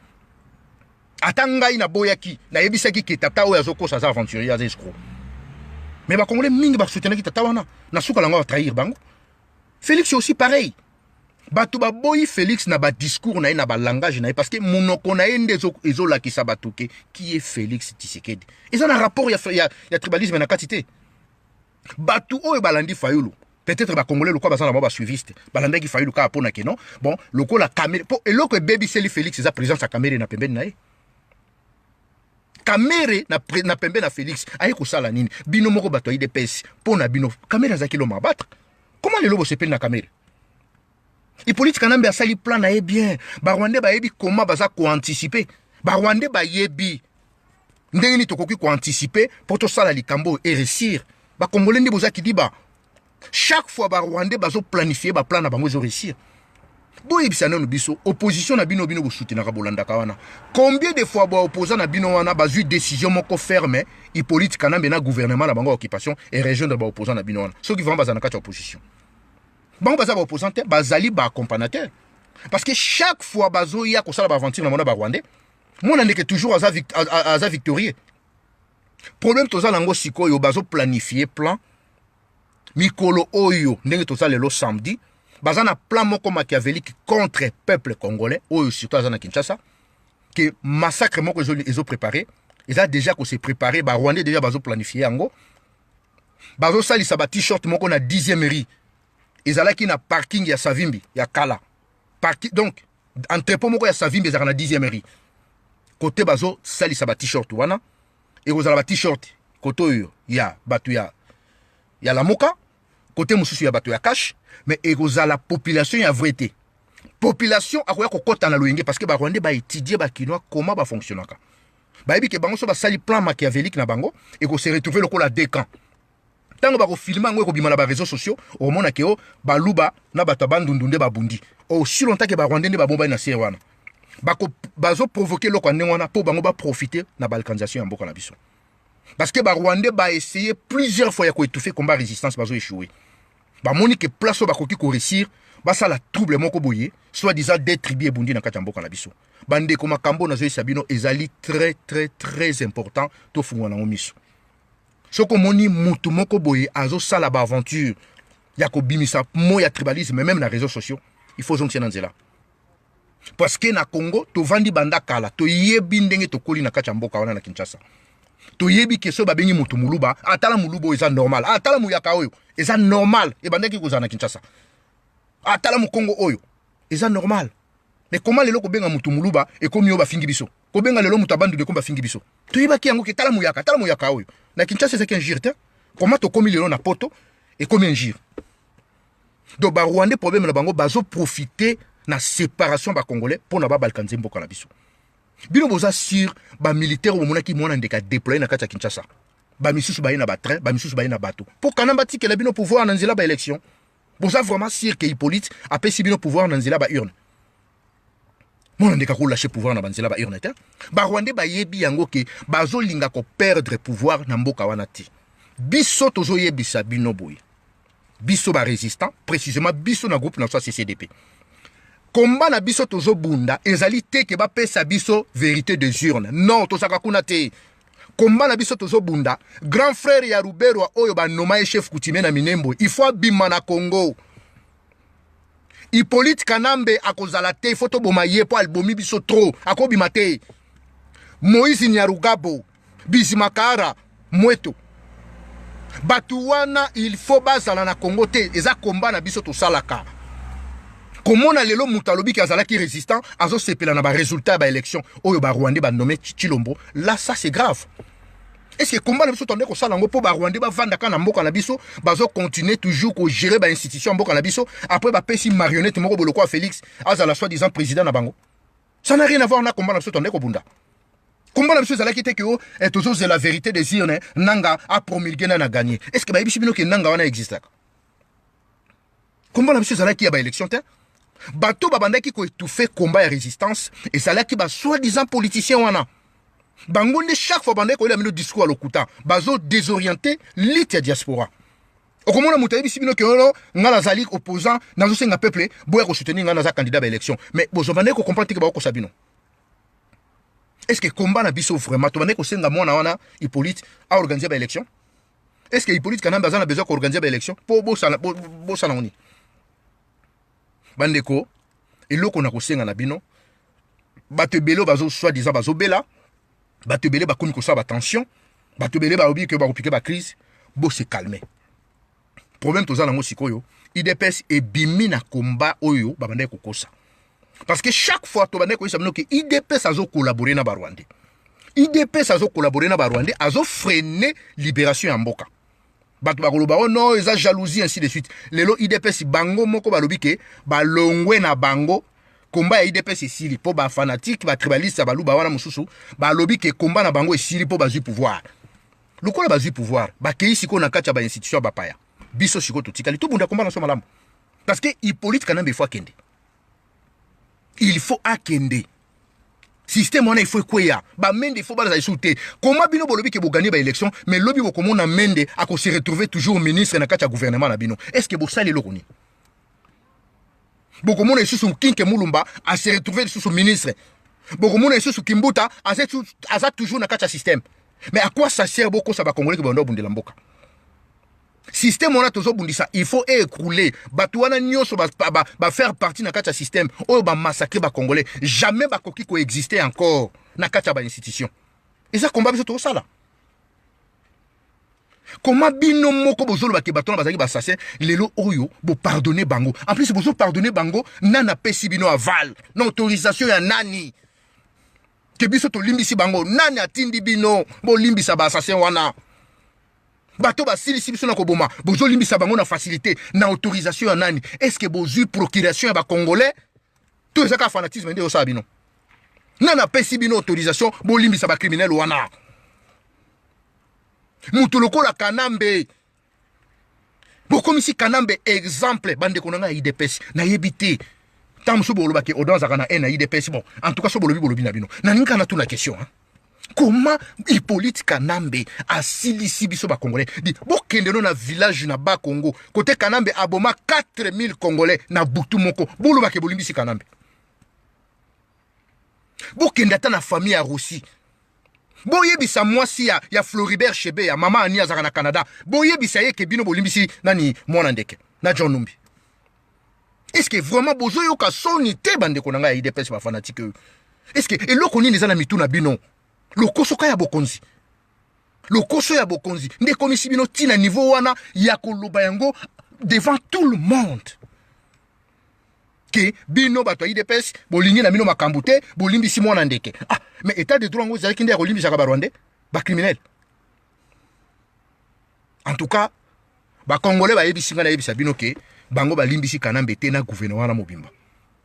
Ata ngai naboyaki, nayebisaki ke tata oyo azokosa, aza aventurier, aza escroc, mais Bacongolais mingi basoutenaki tata wana. Na suka lango batrahir bango. Félix aussi pareil. Bato baboyi Félix na badiscours na ye, na balangage na ye, parce que monoko na ye nde ezolakisa bato ke qui est Félix Tshisekedi. Eza na rapport ya tribalisme na kati te. Bato oyo balandi Fayulu, peut-être Bacongolais lokola baza na bango basuiviste, balandaki Fayulu kaka mpo na ke non, bon, lokola Kamerhe, mpo eloko ebebiseli Félix eza présence ya Kamerhe na pembeni na ye. Kamerhe na pembeni na Félix aye kosala nini? Bino moko bato ya UDPS, mpo na bino Kamerhe azalaki l'homme à battre. Comment lelo bosepeli na Kamerhe? Hippolyte Kanambe asali plan na ye bien. Barwandais bayebi comment baza koanticiper. Barwandais bayebi ndenge nini tokoki koanticiper mpo tosala likambo oyo eréussir. Bacongolais nde boza kidiba. Chaque fois Barwandais bazoplanifie baplan na bango, ezoréussir. Boyebisa nano biso, opposition na bino, bino bosoutenaka, bolandaka wana, combien de fois baopposant na bino wana bazwi décision moko ferme, Hippolyte Kanambe na gouvernement na bango ya occupation et rejoindre baopposant na bino wana? Soki vraiment baza na kati ya opposition, bango baza baopposant te, bazali baaccompagnateur, parce que chaque fois bazoya kosala baaventure na mona Barwandais, mona ndeke toujours aza victorieux. Problème toza nango sikoyo, bazoplanifie plan mikolo oyo. Ndenge toza lelo samedi, baza na plan moko machiavélique contre peuple congolais oyo surtout aza na Kinshasa, ke massacre moko ezoprépare, eza déjà kose préparer. Barwandais déjà bazoplanifie yango. Bazosalisa ba t-shirt moko na 10e rue, ezalaki na parking ya Savimbi ya kala. Donc entrepôt moko ya Savimbi ezalaka na 10e rue, kote bazosalisa ba t-shirt wana. Ekozala ba t-shirt kote oyo ya bato ya Lamuka, kote mosusu ya bato ya Cash, mais ekozala population ya vrai te. Population akoya kokɔta na loyenge, parce que Barwandais baétudie Bakinois, comment bafonctionnaka. Bayebi ke bango so basali plan machiavélique na bango, ekose retrouver lokola deux camps. Ntango bakofilme yango, ekobima na baréseaux sociaux. Okomona ke o Baluba na bato ya Bandundu nde babundi. Aussi longtemps ke Barwandais nde babombani na se wana, bazoprovoke eloko ya ndenge wana mpo bango baprofite na balkanisation ya mboka na biso, parce que Barwandais baessaye plusieurs fois ya koétouffe combat résistance, bazoéchoue. Bamoni ke place oyo bakoki koréussir, basala trouble moko boye, soit disant deux tribus ebundi na kati ya mboka na biso. Bandeko, makambo nazoyesa bino ezali très très très important. Tofungwa nango miso. Soki omoni mutu moko boye azosala baaventure ya kobimisa mo ya tribalisme même na réseaux sociaux, il faut ozongisa na nzela, parce que na Congo tovandi banda kala, toyebi ndenge tokoli na kati ya mboka wana na Kinshasa. Toyebi ke soki babengi motu Moluba, atala Moluba oyo, eza normal. Atala Muyaka oyo, eza normal. Ebandaki kozala na Kinshasa. Atala Mokongo oyo, eza normal. Mais comment lelo kobenga motu Moluba ekomi oyo bafingi biso? Kobenga lelo moto Abandundu ekomi bafingi biso? Toyebaki yango ke tala Muyaka, tala Muyaka oyo, na Kinshasa ezaki injure te. Comment tokomi lelo na Poto ekomi injure? Donc Barwandais, problème na bango, bazoprofite na séparation Bacongolais mpo na babalkanize mboka na biso. Bino boza sur bamilitaire oyo bomonaki mwana ndeke adéploye na kati ya Kinshasa, bamisusu baye na batrain, bamisusu baye na bato, mpo kana batikela bino pouvoir na nzela baélection. Boza vraiment sûr ke Hippolyte apesi bino pouvoir na nzela baurne? Mwana ndeke akolâche pouvoir na banzela baurne te. Barwandais bayebi yango ke bazolinga koperdre pouvoir na mboka wana te. Biso tozoyebisa bino boye, biso barésistant, précisément biso na groupe na biso ya CCDP, komba na biso tozobunda ezali te ke bapesa biso vérité des urnes. Non, tozalaka kuna te. Komba na biso tozobunda, grand frère ya Ruberwa oyo banoma ye chef coutumier na Minembwe, il faut abima na Congo. Hippolyte Kanambe akozala te, il faut toboma ye mpo albomi biso trop. Akobima te. Moïse Nyarugabo, Bizimakara Mweto, bato wana il faut bazala na Congo te. Eza komba na biso tosalaka. Komona lelo moto alobiki azalaki résistant, azosepela na barésultat ya baélection oyo Barwandais banome Tshilombo, là ça c'est grave. Est ce que komba na biso tande kosala yango mpo Barwandais bavandaka na mboka na biso, bazocontinue toujours kogérer bainstitution ya mboka na biso, après bapesi marionnette moko boloko ya Félix azala soi disant président na bango? Ça n'a rien à voir na komba na biso tande kobunda. Komba na biso ezalaki te ke o tozozela vérité des urnes, Nanga apromulgue nani agagné. Est ce que bayebisi bino ke Nanga wana existaka? Komba na biso ezalaki ya baélection te. Bato babandaki koétouffe combat ya résistance ezalaki ba soi-disant politicien wana. Bango nde chaque fois bandaki koyela bino discours ya lokuta, bazo désorienter lutte ya diaspora. Okomona moto ayebisi bino ke ono ngai nazali opposant, nazosenga peuple boya kosoutenir ngai, naza candidat ba élection, mais bozobandaki kocomprendre te ke bakokosa bino. Est ce que combat na biso vraiment, tobandaki kosenga mwana wana Hippolyte aorganiser ba élection? Est ce que Hippolyte Kanambe aza na besoin koorganiser ba élection mpo bosala ngo nini? Bandeko, eloko na kosenga na bino, bato ebele oyo bazo soi-disant bazobela, bato ebele bakomi kosala batension, bato ebele balobi ke bakopike bacrise, bose calmer. Problème toza nango sikoyo, UDPS ebimi na combat oyo babandaki kokosa, parce que chaque fois tobandaki koyesa bino ke UDPS azocollaborer na Barwandais, UDPS azocollaborer na Barwandais, azofreiner libération ya mboka. Bato bakoloba: "Oh non, eza jalousie", ainsi de suite. Lelo UDPS bango moko balobi ke balongwe na bango, combat ya UDPS esili, mpo bafanatique, batribaliste ya Baluba wana mosusu balobi ke combat na bango esili mpo bazwi pouvoir. Lokola bazwi pouvoir, bakei sikoyo na kati ya bainstitution ya bapaya. Biso sikoyo totikali, tobunda combat na so malamu, parce que Hippolyte Kanambe, il faut akende, il faut akende. Système wana, il faut ekweya. Bamende, il faut bazala lisusu te. Koma bino bolobi ke bogagner baélection, mais lobi bokomona Mende akose retrouver toujours ministre na kati ya gouvernement na bino. Est ce que bosali eloko nini? Bokomona lisusu Kinke Mulumba ase retrouver lisusu ministre, bokomona lisusu Kimbuta aza toujours na kati ya système. Mais à quoi ça sert bokosa Bakongolais ke banda obundela mboka? Système wana tozobundisa, il faut écrouler bato wana nyonso bafaire ba, ba partie na kati ya système oyo bamassacre Bacongolais. Jamais bakoki koexister encore na kati ya bainstitution. Eza combat biso tozosala. Koma bino moko bozolobaki bato wana bazalaki baassassin, lelo oyo bopardonner bango. En plus bozopardonner bango, nani apesi bino aval na autorisation ya nani ke biso tolimbisi bango? Nani atindi bino bolimbisa baassassin wana? Bato basilisi biso na koboma, bozolimbisa bango na facilité, na autorisation ya nani? Est ce que bozwi procuration ya Bacongolais to eza kaka fanatisme nde osala bino? Nani apesi bino autorisation bolimbisa bacriminel wana? Moto lokola Kanambe, bokomisi Kanambe exemple. Bandeko na ngai ya UDPS, nayebi te, ntango mosusu bolobaki Odon azalaka na haine na UDPS. Bon, en tout cas, so bolobi, bolobi na bino. Nalingi kaka natuna question, hein? Comment Hippolyte Kanambe asilisi biso Bacongolais? Di bokende no na village na Bakongo kote Kanambe aboma 4000 Congolais na butu moko, bolobaki bolimbisi Kanambe. Bokende ata na famille ya Rossy, boyebisa mwasi ya Floribert Shebe, ya mama Ani azalaka na Canada, boyebisa ye ke bino bolimbisi nani, mwana ndeke na John Numbi. Est ce que vraiment bozoyoka soni te, bandeko na ngai ya UDPS, bafanatike oyo? Est ce que eloko nini eza na mitu na bino? Lokoso ka ya bokonzi, lokoso ya bokonzi nde ekomisi bino ntina niveau wana ya koloba yango devant tout le monde ke bino bato ya UDPS bolingi na bino makambo te, bolimbisi mwana ndeke. Ah, mais état de droit yango ezalaki nde ya kolimbisaka Barwandais, bacriminel? En tout cas, Bacongolais bayebisi ngai nayebisa bino ke bango balimbisi Kanambe te na gouvernement wana mobimba,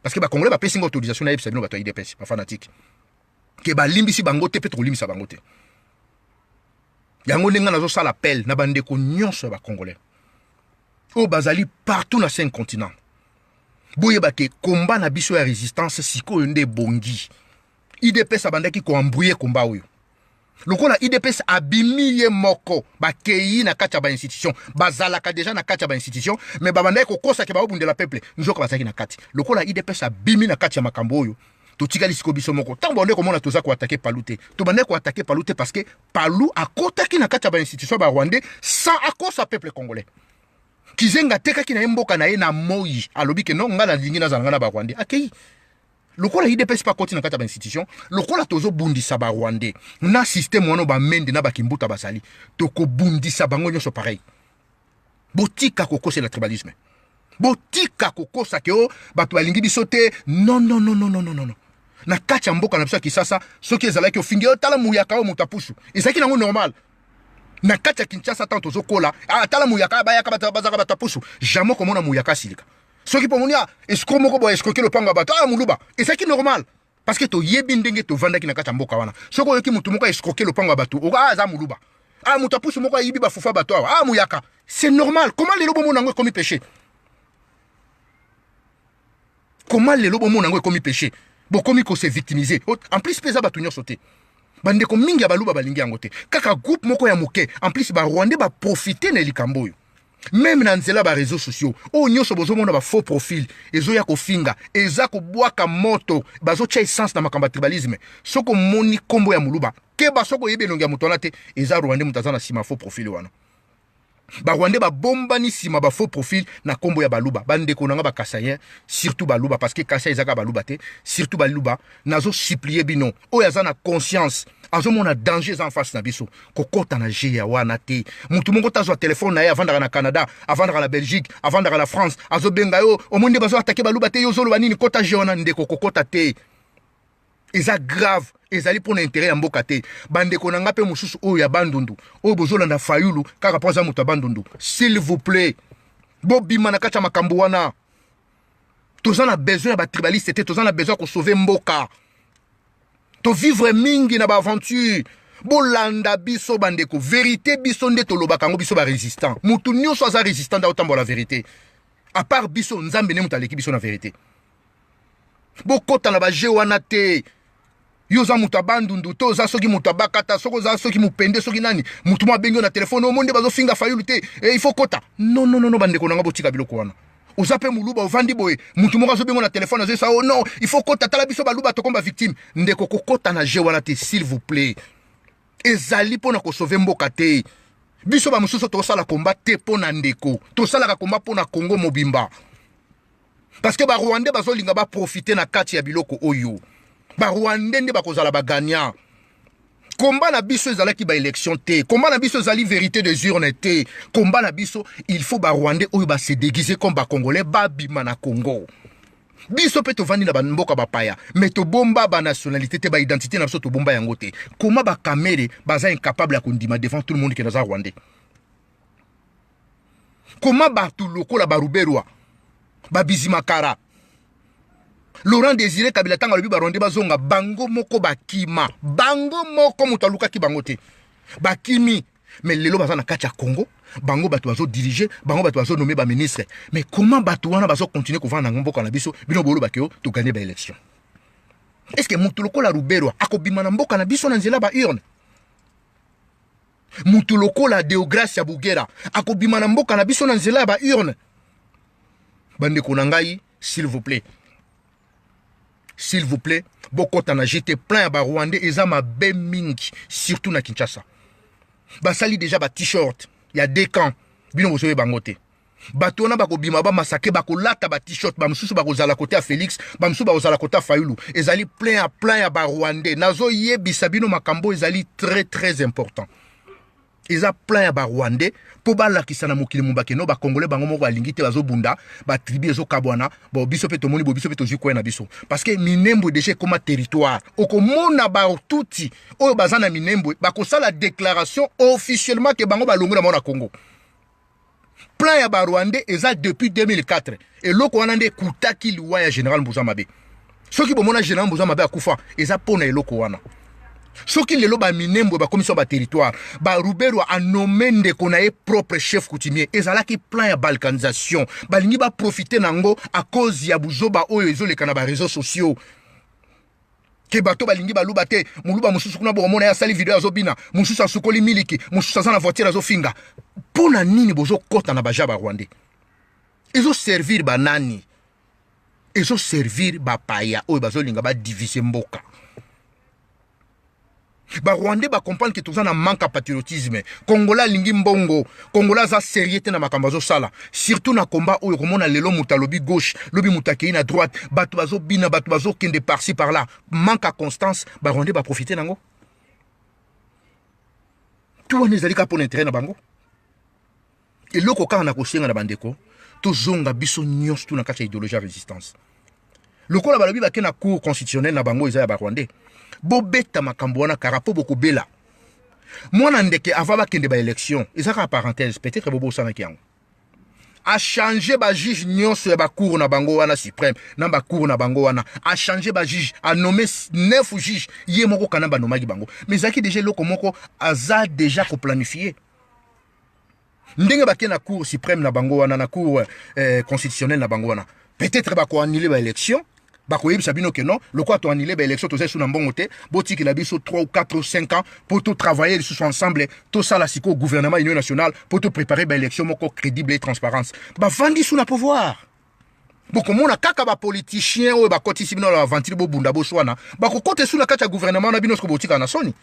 parce que Bacongolais bapesi nga autorisation nayebisa bino bato ya UDPS, bafanatike, ke balimbisi bango te mpe tokolimbisa bango te. Yango ndenge nazosala appel na bandeko nyonso ya Bacongolais oyo bazali partout na cinq continent: boyeba ke combat na biso ya résistance sikoyo nde ebongi. UDPS abandaki koembrouiller combat oyo. Lokola UDPS abimi ye moko, bakei na kati ya bainstitution, bazalaka deja na kati ya bainstitution, mais babandaki kokosake baobundela peuple, nzoka bazalaki na kati. Lokola UDPS abimi na kati ya makambo oyo, totikali sikoyo biso moko. Ntango bande komona toza koattaquer Palu te, tobandaki koattaquer Palu te parce que Palu akotaki na kati ya bainstitution ya Barwandais sans akosa peuple congolais. Kizenga atekaki na ye mboka na ye na moi, alobi ke non, ngai nalingi nazala ngai na Barwandais, akei. Lokola UDPS mpe akoti na kati ya bainstitution, lokola tozobundisa Barwandais na système wana, Bamende na Bakimbuta bazali, tokobundisa bango nyonso pareil. Botika kokosela tribalisme, botika kokosa ke o bato balingi biso te. Non, non, non, non, non, non, non. Na kati ya mboka na biso ya Kisasa, soki ezalaki ofingi oyo: "Tala muyaka oyo, moto apusu", ezalaki nango normal. Na kati ya Kinshasa, ntango tozokola: "Ah, tala muyaka, bayaka bazaka bato apusu." Jamais komona muyaka asilika. Soki mpo moni a escroc moko boye escroquer lopango ya bato: "Ah, moluba", ezalaki normal, parce que toyebi ndenge tovandaki na kati ya mboka wana. Soki oyoki motu moko escroquer lopango ya bato: "Ah, aza moluba. Ah, moto apusu moko ayibi bafufu ya bato awa. Ah, muyaka." C'est normal. Comment lelo bomona yango ekomi péché? Comment lelo bomona yango ekomi péché, bokomi kose victimiser? En plus mpe eza bato nyonso te, bandeko mingi ya Baluba balingi yango te, kaka groupe moko ya moke. En plus Barwandais baprofite na likambo oyo, même na nzela baréseaux sociaux oyo nyonso bozomona, bafaux profil ezoya kofinga, eza kobwaka moto, bazotia essence na makambo ya tribalisme. Soki omoni nkombo ya Moluba, keba. Soki oyebi elongi ya moto wana te, eza Rwandais moto aza na nsima faux profil wana. Barwandais babombani nsima bafaux profil na nkombo ya Baluba. Bandeko na nga Bakasaïens, surtout Baluba, parce que Kasai ezaka Baluba te, surtout Baluba, nazosupplier bino, oyo aza na conscience, azomona danger eza en face na biso, kokɔta na jeu ya wana te. Motu moko tazwa telefone na ye, avandaka na Canada, avandaka na Belgique, avandaka na France, azobenga yo: "Omoni nde bazoattaquer Baluba te, yo ozoloba nini?" Kɔta jeu wana, ndeko, kokɔta te, eza grave, ezali mpo na intérêt ya mboka te. Bandeko na nga mpe mosusu oyo ya Bandundu, oyo bozolanda Fayulu kaka mpo aza moto ya Bandundu, s'il vous plaît, bobima na kati ya makambo wana. Toza na besoin ya batribaliste te, toza na besoin ya kosauver mboka. Tovivre mingi na baaventure. Bolanda biso, bandeko, vérité biso nde tolobaka yango, biso barésistant. Motu nyonso aza résistant nde aotambola vérité. À part biso, Nzambe nde moto aleki biso na vérité. Bokɔta na bajeu wana te. Yo oza moto ya Bandundu to oza soki moto abakata, soki oza soki mopende, soki nani, motu mo abengi yo na telefone: "Omo nde bazofinga Fayulu te, il faut kota." Non, non, non, bandeko na nga, botika biloko wana. Oza mpe Moluba, ovandi boye, motu moko azobenga na telefone, azoyesa: "Oh non, il faut kota, tala biso Baluba tokomba victime." Ndeko, kokota na jeu wana te, s'il vous plaît. Ezali mpo na kosauver mboka te. Biso bamosusu tosala combat te mpo na ndeko, tosalaka combat mpo na Kongo mobimba, parce que Barwandais bazolinga baprofite na kati ya biloko oyo. Barwandais nde bakozala bagagnant. Combat na biso ezalaki baélection te, combat na biso ezali vérité des urnes te. Combat na biso, il faut Barwandais oyo base déguise comme Bacongolais babima na Congo. Biso mpe tovandi na bamboka bapaya, mais tobomba banationalité te, baidentité na biso tobomba yango te. Koma baKamerhe baza incapable ya kondima devant tout le monde ke naza Rwandais? Koma bato lokola Baruberwa, Babizimakara, Laurent Désiré Kabila, ntango alobi Barwandais bazonga, bango moko bakima, bango moko, moto alukaki bango te, bakimi. Mais lelo baza na kati ya Congo, bango bato bazodiriger, bango bato bazonommer baministre. Mais comment bato wana bazocontinuer kovanda na mboka na biso? Bino bolobaki yo togagner baélection. Est ce que moto lokola Ruberwa akobima na mboka na biso na nzela baurne? Moto lokola Deogracia Bugera akobima na mboka na biso na nzela ya baurne? Bandeko na ngai, s'il vous plaît, s'il vous plaît, bokɔta na jeu te. Plan ya Barwandais eza mabe mingi, surtout na Kinshasa. Basali déjà ba t-shirt ya deux camps, bino bozoyeba bango te. Bato wana bakobima, bamassacrer, bakolata ba t-shirt, bamosusu bakozala côté ya Félix, bamosusu bakozala côté ya Fayulu. Ezali plein ya plan ya Barwandais. Nazoyebisa bino makambo ezali très très important. Eza plan ya Barwandais mpo balakisa na mokili mobakeno Bacongolais bango moko balingi te, bazobunda, batribu ezokabwana. Bon, biso mpe tomoni bo, biso mpe tozwi kwea na biso, parce que Minembwe déjà ekóma territoire. Okomona Batuti oyo baza na Minembwe bakosala déclaration officiellement ke bango balongoli na bango na Congo. Plan ya Barwandais eza depuis 2004. Eloko wana nde ekutaki liwa ya général Mbuza Mabe. Soki bomona général Mbuza Mabe akufa, eza mpo na eloko wana. Soki lelo Baminembwe bakomisi wa baterritoire, Baruberwa anommer ndeko na ye propre chef coutumier, ezalaki plan ya balkanisation. Balingi baprofite nango à cause ya buzoba oyo ezoleka na baréseaux sociaux ke bato balingi Baluba te. Moluba mosusu kuna bokomona ye asali video, azobina, mosusu asukoli miliki, mosusu aza na voiture, azofinga. Mpo na nini bozokɔta na bajeu Barwandais? Ezoservir banani? Ezoservir bapaya oyo bazolinga badiviser mboka. Barwandais bacomprendre ke toza na manque ya patriotisme. Congolais alingi mbongo, Congolais aza sérieux te na makambo azosala, surtout na combat oyo. Komona lelo moto alobi gauche, lobi moto akei na droite, bato bazobina, bato bazokende par-ci par-là, manque ya constance. Barwandais baprofite nango. Tu wana ezali kaka mpo na intérêt na bango. Eloko kaka na kosenga na bandeko, tozonga biso nyonso tu na kati ya idéologie ya résistance. Lokola balobi bake na cour constitutionnelle na bango, eza ya Barwandais, bobeta makambo wana kara mpo bokobela mwana ndeke avant bakende baélection. Eza kaka parenthèse, peut-être bobosanaki yango. Achanger bajuge nyonso ya bacour na bango wana suprême, na bacour na bango wana, achanger bajuge, anommer neuf juge ye moko kana banomaki bango. Mais ezalaki déjà eloko moko aza déjà koplanifier. Ndenge bake na cour suprême na bango wana, na cour constitutionnelle na bango wana. Peut-être bakoannule baélection, bakoyebisa bino ke non, lokola toannule baélection, toza lisusu na mbongo te, botikela biso 3 ou 4 ou 5 ans mpo totravailler lisusu ensemble, tosala sikoyo gouvernement union nationale mpo topréparer baélection moko crédible et transparence. Bavandi su na pouvoir, bokomona kaka bapoliticien oyo bakotisi bino na baventile, bobunda, boswana, bakokota esu na kati ya gouvernement na bino. Soki botikala na soni,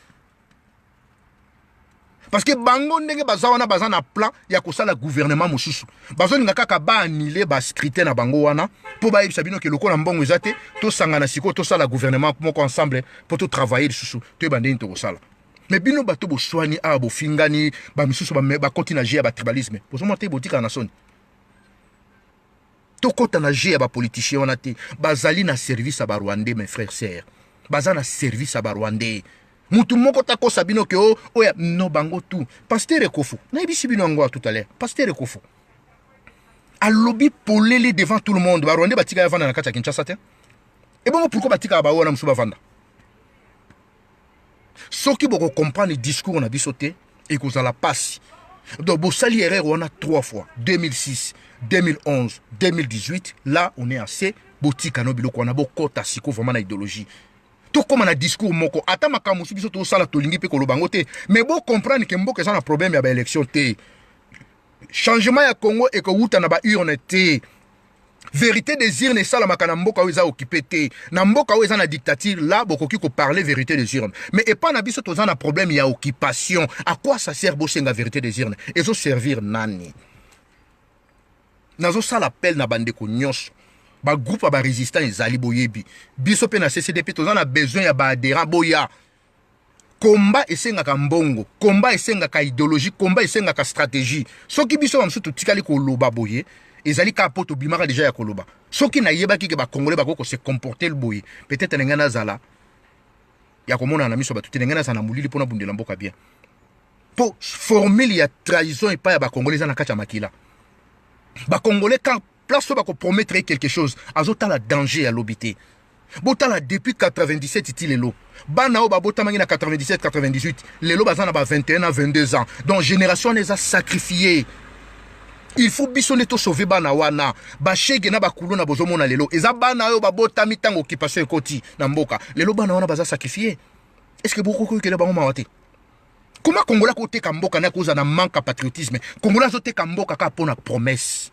parce que bango ndenge baza wana, baza na plan ya kosala gouvernement mosusu. Bazolinga kaka baannuler bascrutin na bango wana mpo bayebisa bino ke lokola mbongo eza te, tosangana sikoyo, tosala gouvernement moko ensemble mpo totravailler lisusu, toyeba ndenge tokosala. Mais bino bato boswani awa, bofingani, bamisusu bakoti na jeu ya batribalisme, bozomona te, botikala na soni. Tokɔta na jeu ya bapoliticien wana te. Bazali na service ya Barwandais, mes frères, sœurs, baza na service ya Barwandais. Mutu moko takosa bino ke o oya no bango tu. Pasteur Ekofo, nayebisi bino yango tout à l'heure, pasteur Ekofo alobi polele devant tout le monde, Barwandais batika ya vanda na kati ya Kinshasa te. Ebongo pourquoi batikaka baoyo wana mosusu bavanda? Soki bokocomprendre discours na biso te, ekozala pasi. Donc bosali erreur wana trois fois, 2006, 2011, 2018. Là on est assez. Botika no biloko wana, bokɔta siko vraiment na idéologie, tokóma na discours moko. Ata makambo mosusu biso tosala, tolingi mpe koloba yango te, mais bocomprendre ke mboka eza na problème ya baélection te. Changement ya Congo ekowuta na baurne te. Vérité des urnes esalamaka na mboka oyo eza occupé te. Na mboka oyo eza na dictature, là bokoki koparler vérité des urnes, mais epa na biso toza na problème ya occupation. À quoi ça sert bosenga vérité des urnes? Ezoservir nani? Nazosala appel na bandeko nyonso, bagroupe ya barésistant ezali, boyebi biso mpe na CCDP toza na besoin ya baadhérent. Boya, komba esengaka mbongo, komba esengaka idéologie, komba esengaka stratégie. Soki biso bamosusu totikali koloba boye, ezali kaka mpo tobimaka deja ya koloba. Soki nayebaki ke Bacongolais bakoki kose comporter boye, peut-être na ngai nazala ya komonana na miso bato te, na ngai nazala na molili mpona bundela mboka bien. Mpo formule ya trahison epai ya Bacongolais eza na kati ya makila. Bacongolais, quand place oyo bakopromettre quelque chose, azotala danger ya lobi te. Botala depuis 97 ti lelo, bana oyo babotamaki na 97, 98, lelo baza na ba 21 na 22 ans. Donc génération wana eza sacrifié. Il faut biso nde tosauve bana wana. Bashege na bakulu na bozomona lelo, eza bana oyo babotami ntango occupation ekoti na mboka. Lelo bana wana baza sacrifié. Est ce que bokoki okele bango mawa te? Koma Kongola koteka mboka na kozala na manque ya patriotisme. Kongola azoteka mboka kaka mpo na promesse.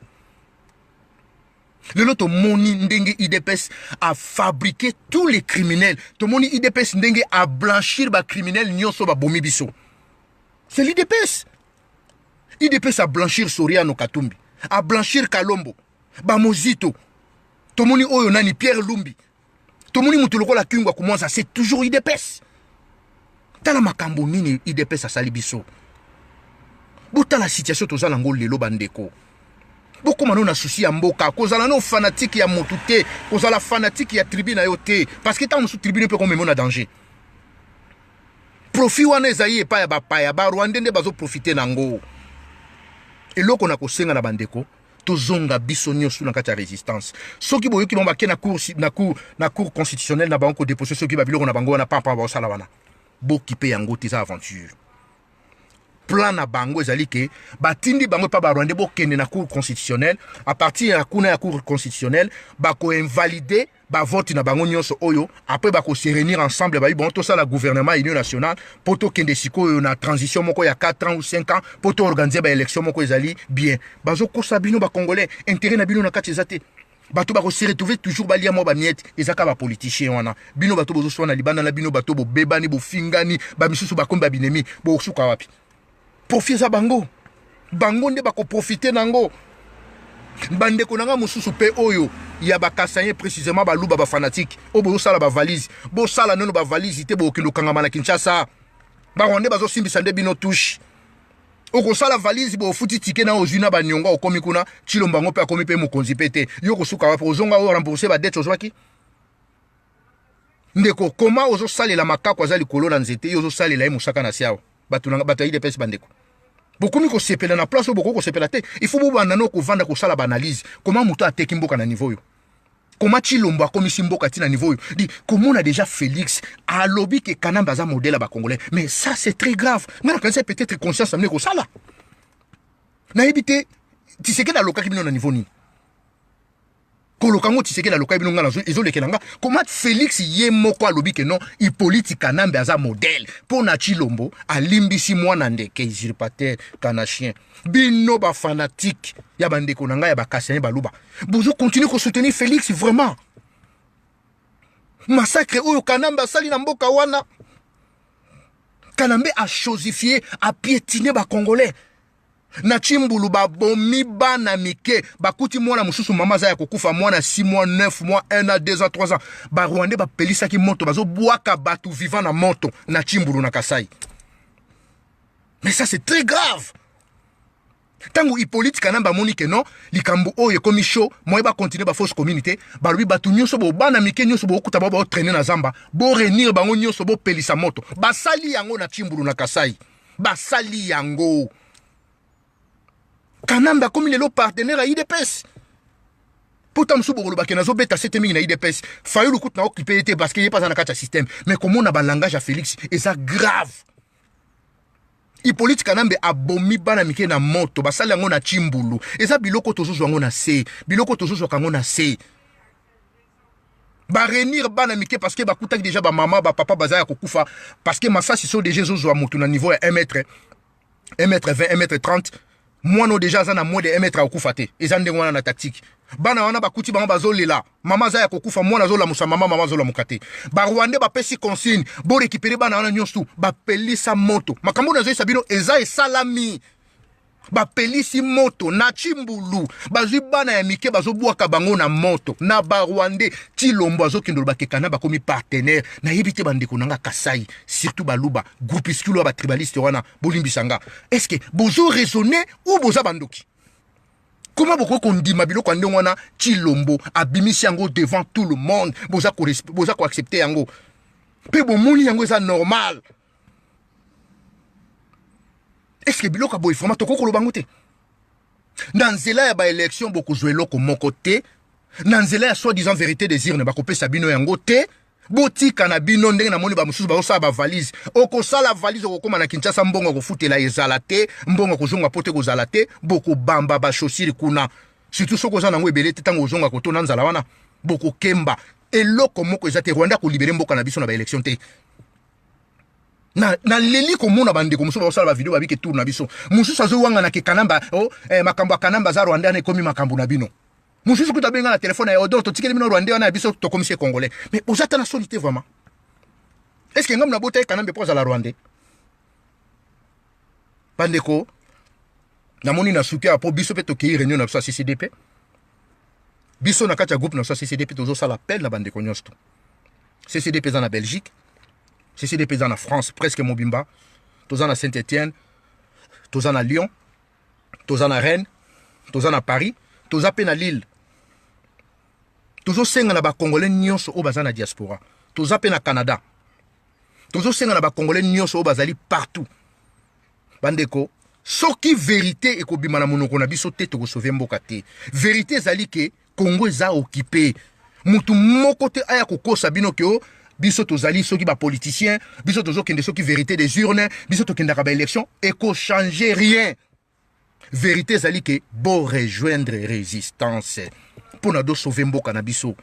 Lelo tomoni ndenge UDPS afabriqué tous les criminels, tomoni UDPS ndenge ablanchir bacriminel nyonso babomi biso. C'est l'UDPS. UDPS ablanchir Soriano Katumbi, ablanchir Kalombo, Bamozito, tomoni oyo nani, Pierre Lumbi, tomoni moto lokola Kyungu wa Kumwanza. C'est toujours UDPS. Tala makambo nini UDPS asali biso. Botala situation toza nango lelo. Bandeko, bokóma no na souci ya mboka. Kozala no fanatique ya motu te, kozala fanatique ya tribu na yo te, parce que ntango mosusu tribu mpe komema na danger. Profit wana ezali epai ya bapaya, Barwandais nde bazoprofite nango. Eloko na kosenga na bandeko, tozonga biso nyonso na kati ya résistance. Soki boyoki bango bake na cour constitutionnelle na bango kodépose, soki babiloko na bango wana pampa baosala wana, bokipe yango te, eza aventure. Plan na bango ezali ke batindi bango epa Barwandais, bokende na cour constitutionnelle. À partir ya kuna ya cour constitutionnelle, bakoinvalide bavote na bango nyonso oyo. Après bakose réunir ensemble, bayi bon, tosala gouvernement union nationale mpo tokende sikoyo na transition moko ya 4 ans ou 5 ans mpo toorganize baélection moko ezali bien. Bazokosa bino Bacongolais, intérêt na bino na kati eza te. Bato bakose retrouver toujours balia mwa bamiete, eza kaka bapoliticien wana. Bino bato bozoswana libanda na bino, bato bobebani, bofingani, bamisusu bakomi babinemi, bosuka wapi? Profit eza bango, bango nde bakoprofite nango. Bandeko na nga mosusu mpe oyo ya Bakasaïens, précisément Baluba, bafanatike oyo bozosala bavalise, bosala nano bavalise te. Bokende okangama na Kinshasa, Barwandais bazosimbisa nde bino touche. Okosala valise, bofuti ticket na ozwi na baniongo, okomi kuna, Tshilombo yango mpe akomi mpe mokonzi mpe te. Yo kosuka wapi? Ozonga oyo rembourse badette ozwaki. Ndeko, koma ozosalela makako aza likolo na nzete, yo ozosalela ye mosaka na se awa. Bato ya UDPS, bandeko, bokomi kosepela na place oyo bokoki kosepela te. Il faut bobanda no kovanda kosala baanalyse. Koma moto ateki mboka na niveau oyo? Koma Tshilombo akomisi mboka ntina niveau oyo? Di komona déjà Félix alobi ke Kanambe aza modèle ya Bacongolais, mais ça c'est très grave. Nga nakanisa peut-être conscience na bino ekosala, nayebi te. Tshisekedi alokaki bino na niveau nini? Koloka yango Tshisekedi aloka bino, nga nazo ezolekela nga. Comment Félix ye moko alobi ke non, Hippolyte Kanambe aza modèle mpo na Tshilombo, alimbisi mwana ndeke, usurpateur kanachien. Bino bafanatike ya bandeko na ngai ya bakasiani baluba, bozo continuer kosoutenir Félix. Vraiment, massacre oyo Kanambe asali na mboka wana, Kanambe achosifié, apiétine bacongolais na Tshimbulu. Babomi bana mike, bakuti mwana mosusu, mama aza ya kokufa, mwana 6 mois, 9 mois, 1 an, 2 ans, 3 ans. Barwandais bapelisaki moto, bazobwaka bato vivant na moto na Tshimbulu, na Kasai. Mais ça, c'est très grave. Ntango Hippolyte Kanambe amoni ke non, likambo oyo ekomi chaud, moye bacontinue bafausse communauté, balobi bato nyonso, bobana mike nyonso bokokuta bao baotraîne na zamba, boréunir bango nyonso, bopelisa moto. Basali yango na Tshimbulu, na Kasai, basali yango. Kanambe akomi lelo partenaire ya UDPS. Mpo mosusu bokolobake nazobeta sete mingi na UDPS. Fayulu kutu na okipe ye te, parce que ye mpe aza na kati ya système. Mais komona balangage ya Félix eza grave. Hippolyte Kanambe abomi bana mike na moto, basali yango na Tshimbulu. Eza biloko tozozwa yango na se, biloko tozozwaka yango na se. Baréunir bana mike parce que bakutaki déjà bamama, bapapa baza ya kokufa, parce que masasi so déjà ezozwa motu na niveau ya 1 mètre, 1 mètre 20, 1 mètre 30. Mwana oyo déjà aza na moins de 1 mètre akokufa te. Eza ndenge wana na tactique. Bana wana bakuti bango bazolela, mama aza ya kokufa, mwana azolamusa mama, mama azolamuka te. Barwandais bapesi consigne: borécupérer bana wana nyonso, bapelisa moto. Makambo oyo nazoyesa bino eza esalami. Bapelisi moto na Tshimbulu, bazwi bana ya mike, bazobwaka bango na moto na barwandais. Tshilombo azokende oloba kekana bakomi partenaire. Nayebi te, bandeko na nga Kasai, surtout baluba, groupuscule ya batribaliste wana, bolimbisa nga, est ce que bozo raisonner ou boza bandoki? Comment bokoki kondima biloko ya ndenge wana? Tshilombo abimisi yango devant tout le monde, boza koaccepte yango mpe bomoni yango eza normal. Est ce que biloko ya boye vraiment tokoki koloba yango te? Na nzela ya baélection bokozwa eloko moko te. Na nzela ya soi-disant vérité des urnes bakopesa bino yango te. Botika na bino ndenge namoni bamosusu bazosala bavalise. Okosala valise, okokóma na Kinshasa, mbongo akofutela ezala te, mbongo akozonga po te kozala te. Bokobamba bachaussure kuna, surtout soki oza nango ebele te. Ntango ozonga kotona nzala wana, bokokemba. Eloko moko eza te. Rwanda akolibérer mboka na biso na baélection te. Naleli komona bandeko mosusu bazosala bavideo, babike tour na biso. Mosusu azowanga ke Kanamba, oh, makambo ya Kanamba aza rwandais wana ekomi makambo na bino. Mosusu kuta abenga na telefone ya odon: totikeli bino rwandais wana ya biso, tokomisi ye congolais. Mais oza ta na soni te vraiment? Est ce que ngambo na bota ye Kanambe mpo azala rwandais? Bandeko, namoni na suki awa mpo biso mpe tokei réunion na biso ya CCDP. Biso na kati ya groupe na biso ya CCDP, tozosala appel na bandeko nyonso to CCDP eza na Belgique, CCDP eza na France presque mobimba. Toza na Saint Étienne, toza na Lyon, toza na Rennes, toza na Paris, toza mpe na Lille. Tozosenga na bacongolais nyonso oyo baza na diaspora, toza mpe na Canada, tozosenga na bacongolais nyonso oyo bazali partout: bandeko, soki vérité ekobima na monoko na biso te, tokosauve mboka te. Vérité ezali ke Congo eza occupé. Mutu moko te aya kokosa bino ke o biso tozali soki bapoliticien, biso tozokende soki vérité des urnes, biso tokendaka baélection, ekochange rien. Vérité ezali ke borejoindre résistance mpo na tosauve mboka na biso.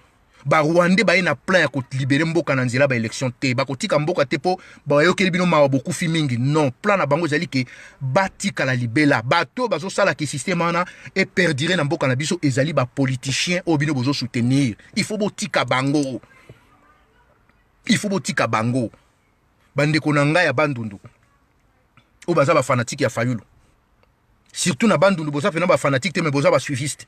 Barwandais baye na plan ya kolibérer mboka na nzela baélection te. Bakotika mboka te mpo bayokeli bino mawa, bokufi mingi. Non, plan na bango ezali ke batikala libela. Bato bazosalaka système wana eperdure na mboka na biso ezali bapoliticien oyo bino bozosoutenir. Il faut botika bango, il faut botika bango. Bandeko na ngai ya Bandundu oyo baza bafanatike ya Fayulu, surtout na Bandundu, boza mpena bafanatike te, mais boza basuiviste.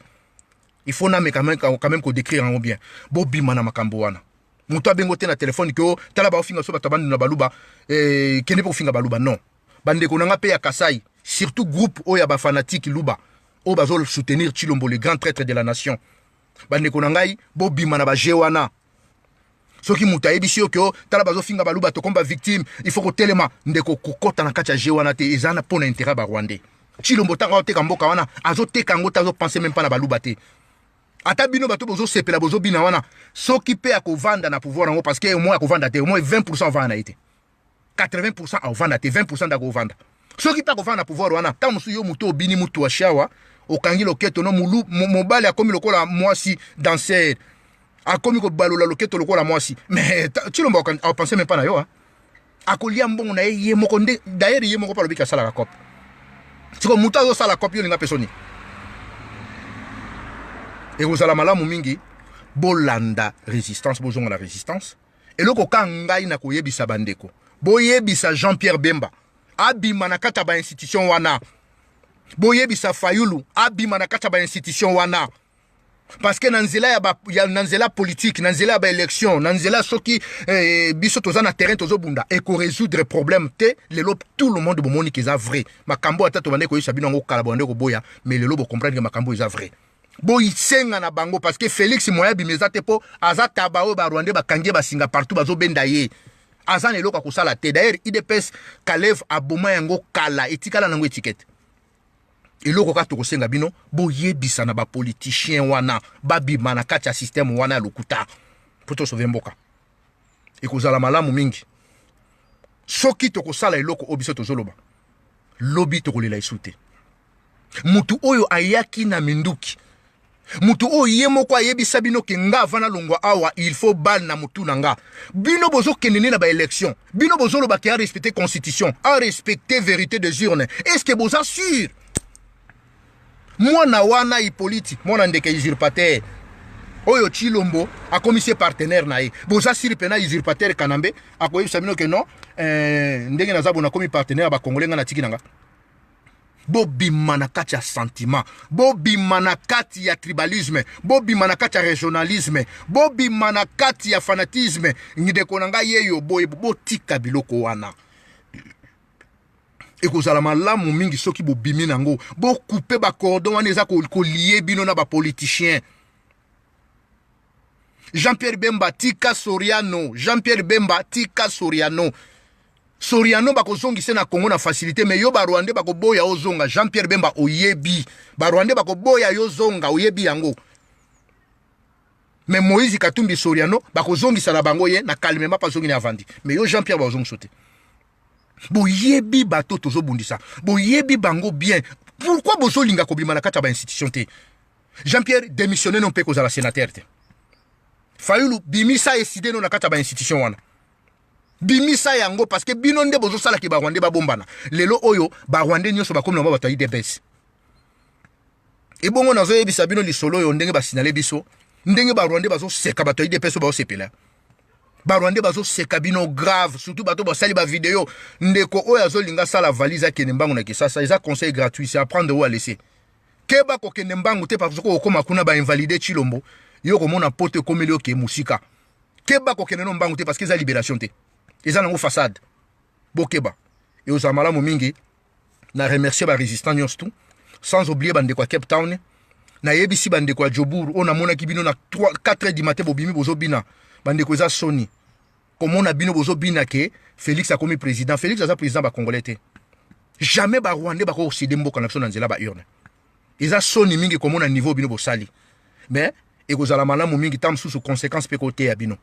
Il faut name quand même kodécrire yango bien. Bobima na makambo wana. Moto abengo te na telefone ke o tala baofinga so bato ya Bandundu na baluba, kende mpe kofinga baluba. Non, bandeko na nga mpe ya Kasai, surtout groupe oyo ya bafanatike luba oyo bazosoutenir Tshilombo, le grand traître de la nation, bandeko na ngai, bobima na baje wana. Soki moto ayebisi yo ke o tala bazofinga baluba, tokomi bavictime, il faut kotelema, ndeko, kokɔta na kati ya je wana te. Eza na mpo na intérêt ya barwandais. Tshilombo, ntango azoteka mboka wana, azoteka yango te, azopense même mpa na baluba te. Ata bino bato bozosepela, bozobina wana, soki mpe akovanda na pouvoir yango, parce que au moins akovanda te, au moins 20 avanda na ye te, 80 akovanda te, 20 nde akovanda. Soki mpe akovanda na pouvoir wana, ntango mosusu yo moto obini mutu ashawa. Okangi loketo no mulu, mobali akomi lokola mwasi danser, akomi kobalola loketo lokola mwasi. Mais Tshilombo apense même pas na yo, hein. Akolia mbongo na ye ye moko nde. D'ailleurs, ye moko mpe alobiki asalaka coop. Siko moto azosala coop, yo olinga mpe soni. Ekozala malamu mingi bolanda résistance, bozonga na résistance. Eloko ka ngai na koyebisa bandeko, boyebisa Jean Pierre Bemba abima na kati ya bainstitution wana, boyebisa Fayulu abima na kati ya bainstitution wana, parce que na nzela ya, ba, ya na nzela politique, na nzela ya baélection, na nzela soki biso toza na terrain tozobunda, ekorésoudre problème te. Lelo tout le monde bomoni ke eza vrai makambo. Ata tobande koyebisa bino yango kala, bobande koboya, mais lelo bocomprendre ke makambo eza vrai. Boyisenga na bango, parce que Félix moya bima eza te, mpo aza taba oyo Barwandais bakangi ye basinga partout, bazobenda ye, aza na eloko ya kosala te. D'ailleurs, UDPS Kalev aboma yango kala, etikala nango etikete. Eloko kaka tokosenga bino, boyebisa na bapoliticien wana babima na kati ya système wana ya lokuta mpo tosauver mboka. Ekozala malamu mingi soki tokosala eloko oyo biso tozoloba. Lobi tokolela esu te. Mutu oyo ayaki na minduki, mutu oyo ye moko ayebisa bino ke nga ava nalongwa awa, il faut balle na mutu na nga. Bino bozokende nde na baélection, bino bozoloba ke arespecte constitution, arespecte vérité des urnes. Est ce que boza sûr? Mwana wana Hippolyte, mwana ndeke usurpateur oyo Tshilombo akomisi ye partenaire na ye, boza sûr mpena usurpateur Kanambe akoyebisa bino ke non, ndenge naza bona akomi partenaire ya Bakongole, nga natiki na nga? Bobima na kati ya sentiment, bobima na kati ya tribalisme, bobima na kati ya régionalisme, bobima na kati ya fanatisme. Ndeko na ngai yeyo boye, botika biloko wana. Ekozala malamu mingi soki bobimi nango, bocouper bacordon wana eza kolier bino na bapoliticien. Jean-Pierre Bemba, tika Soriano. Jean-Pierre Bemba, tika Soriano. Soriano bakozongisa na Congo na facilité, mais yo Barwandais bakoboya ozonga. Jean-Pierre Bemba, oyebi Barwandais bakoboya yo zonga, oyebi yango. Mais Moïse Katumbi Soriano bakozongisa na bango ye na calmement, mpo azongi na avandi. Mais yo Jean-Pierre, bazongisa te. Boyebi bato tozobundisa, boyebi bango bien. Pourquoi bozolinga kobima na kati ya bainstitution te? Jean-Pierre, démissionne no mpe kozala sénateur te. Fayulu, bimisa eside no na kati ya bainstitution wana, bimisa yango, parce que bino nde bozosalaki Barwandais babombana. Lelo oyo Barwandais nyonso bakomi na bango bato ya UDPS. Ebongo nazoyebisa bino lisolo oyo ndenge basignaler biso, ndenge Barwandais bazoseka bato ya UDPS oyo bazosepela. Barwandais bazoseka bino grave, surtout bato basali bavideo. Ndeko oyo azolinga asala valise akende mbangu na Kisasa, eza conseil gratuit, c'est à prendre ou à laisser. Keba kokende mbangu te, parce que okóma kuna bainvalider Tshilombo, yo komona poto ekomeli oke mosika. Keba kokende no mbangu te, parce que eza libération te, eza nango façade. Bokeba, eozala malamu mingi. Na remercier barésistant nyonso tout, sans oublier bandeko ya Cape Town. Nayebisi bandeko ya Jobour oyo namonaki bino na 3 4 heures du matin, bobimi bozobina. Bandeko, eza soni komona bino bozobina ke Félix akomi président. Félix aza président Bacongolais te. Jamais Barwandais bakokoside mboka na biso na nzela baurne. Eza soni mingi komona niveau bino bosali, mais ekozala malamu mingi ntango mosusu conséquence mpe koteya bino,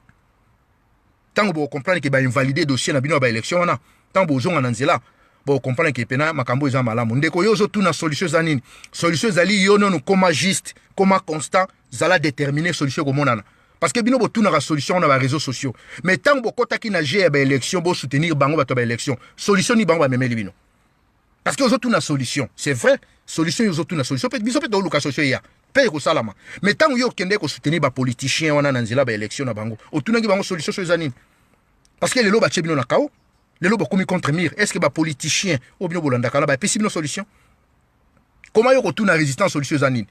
ntango bokocomprendre ke bainvalider dossier na bino ya baélection wana. Ntango bozonga na nzela, bocomprendre ke pena makambo eza malamu. Ndeko yo ozotuna solution eza nini, solution ezali yo nono koma juste, koma constant, zala déterminé, solution ekomonana. Parce que bino botunaka solution na baréseaux sociaux, mais ntango bokɔtaki na jeu ya baélection, bosoutenir bango bato ya baélection, solution ni bango bamemeli bino? Parce que ozotuna solution, c'est vrai, solution, ozotuna solution mpe biso mpe toluka solution eya mpe ekosalama. Mais ntango yo okende kosoutenir bapoliticien wana na nzela baélection na bango, otunaki bango solution so eza nini? Parce que lelo batie bino na kao, lelo bokomi contre mur. Est ce que bapoliticien oyo bino bolandaka na bapesi bino solution? Koma yo kotuna résistance solution eza nini?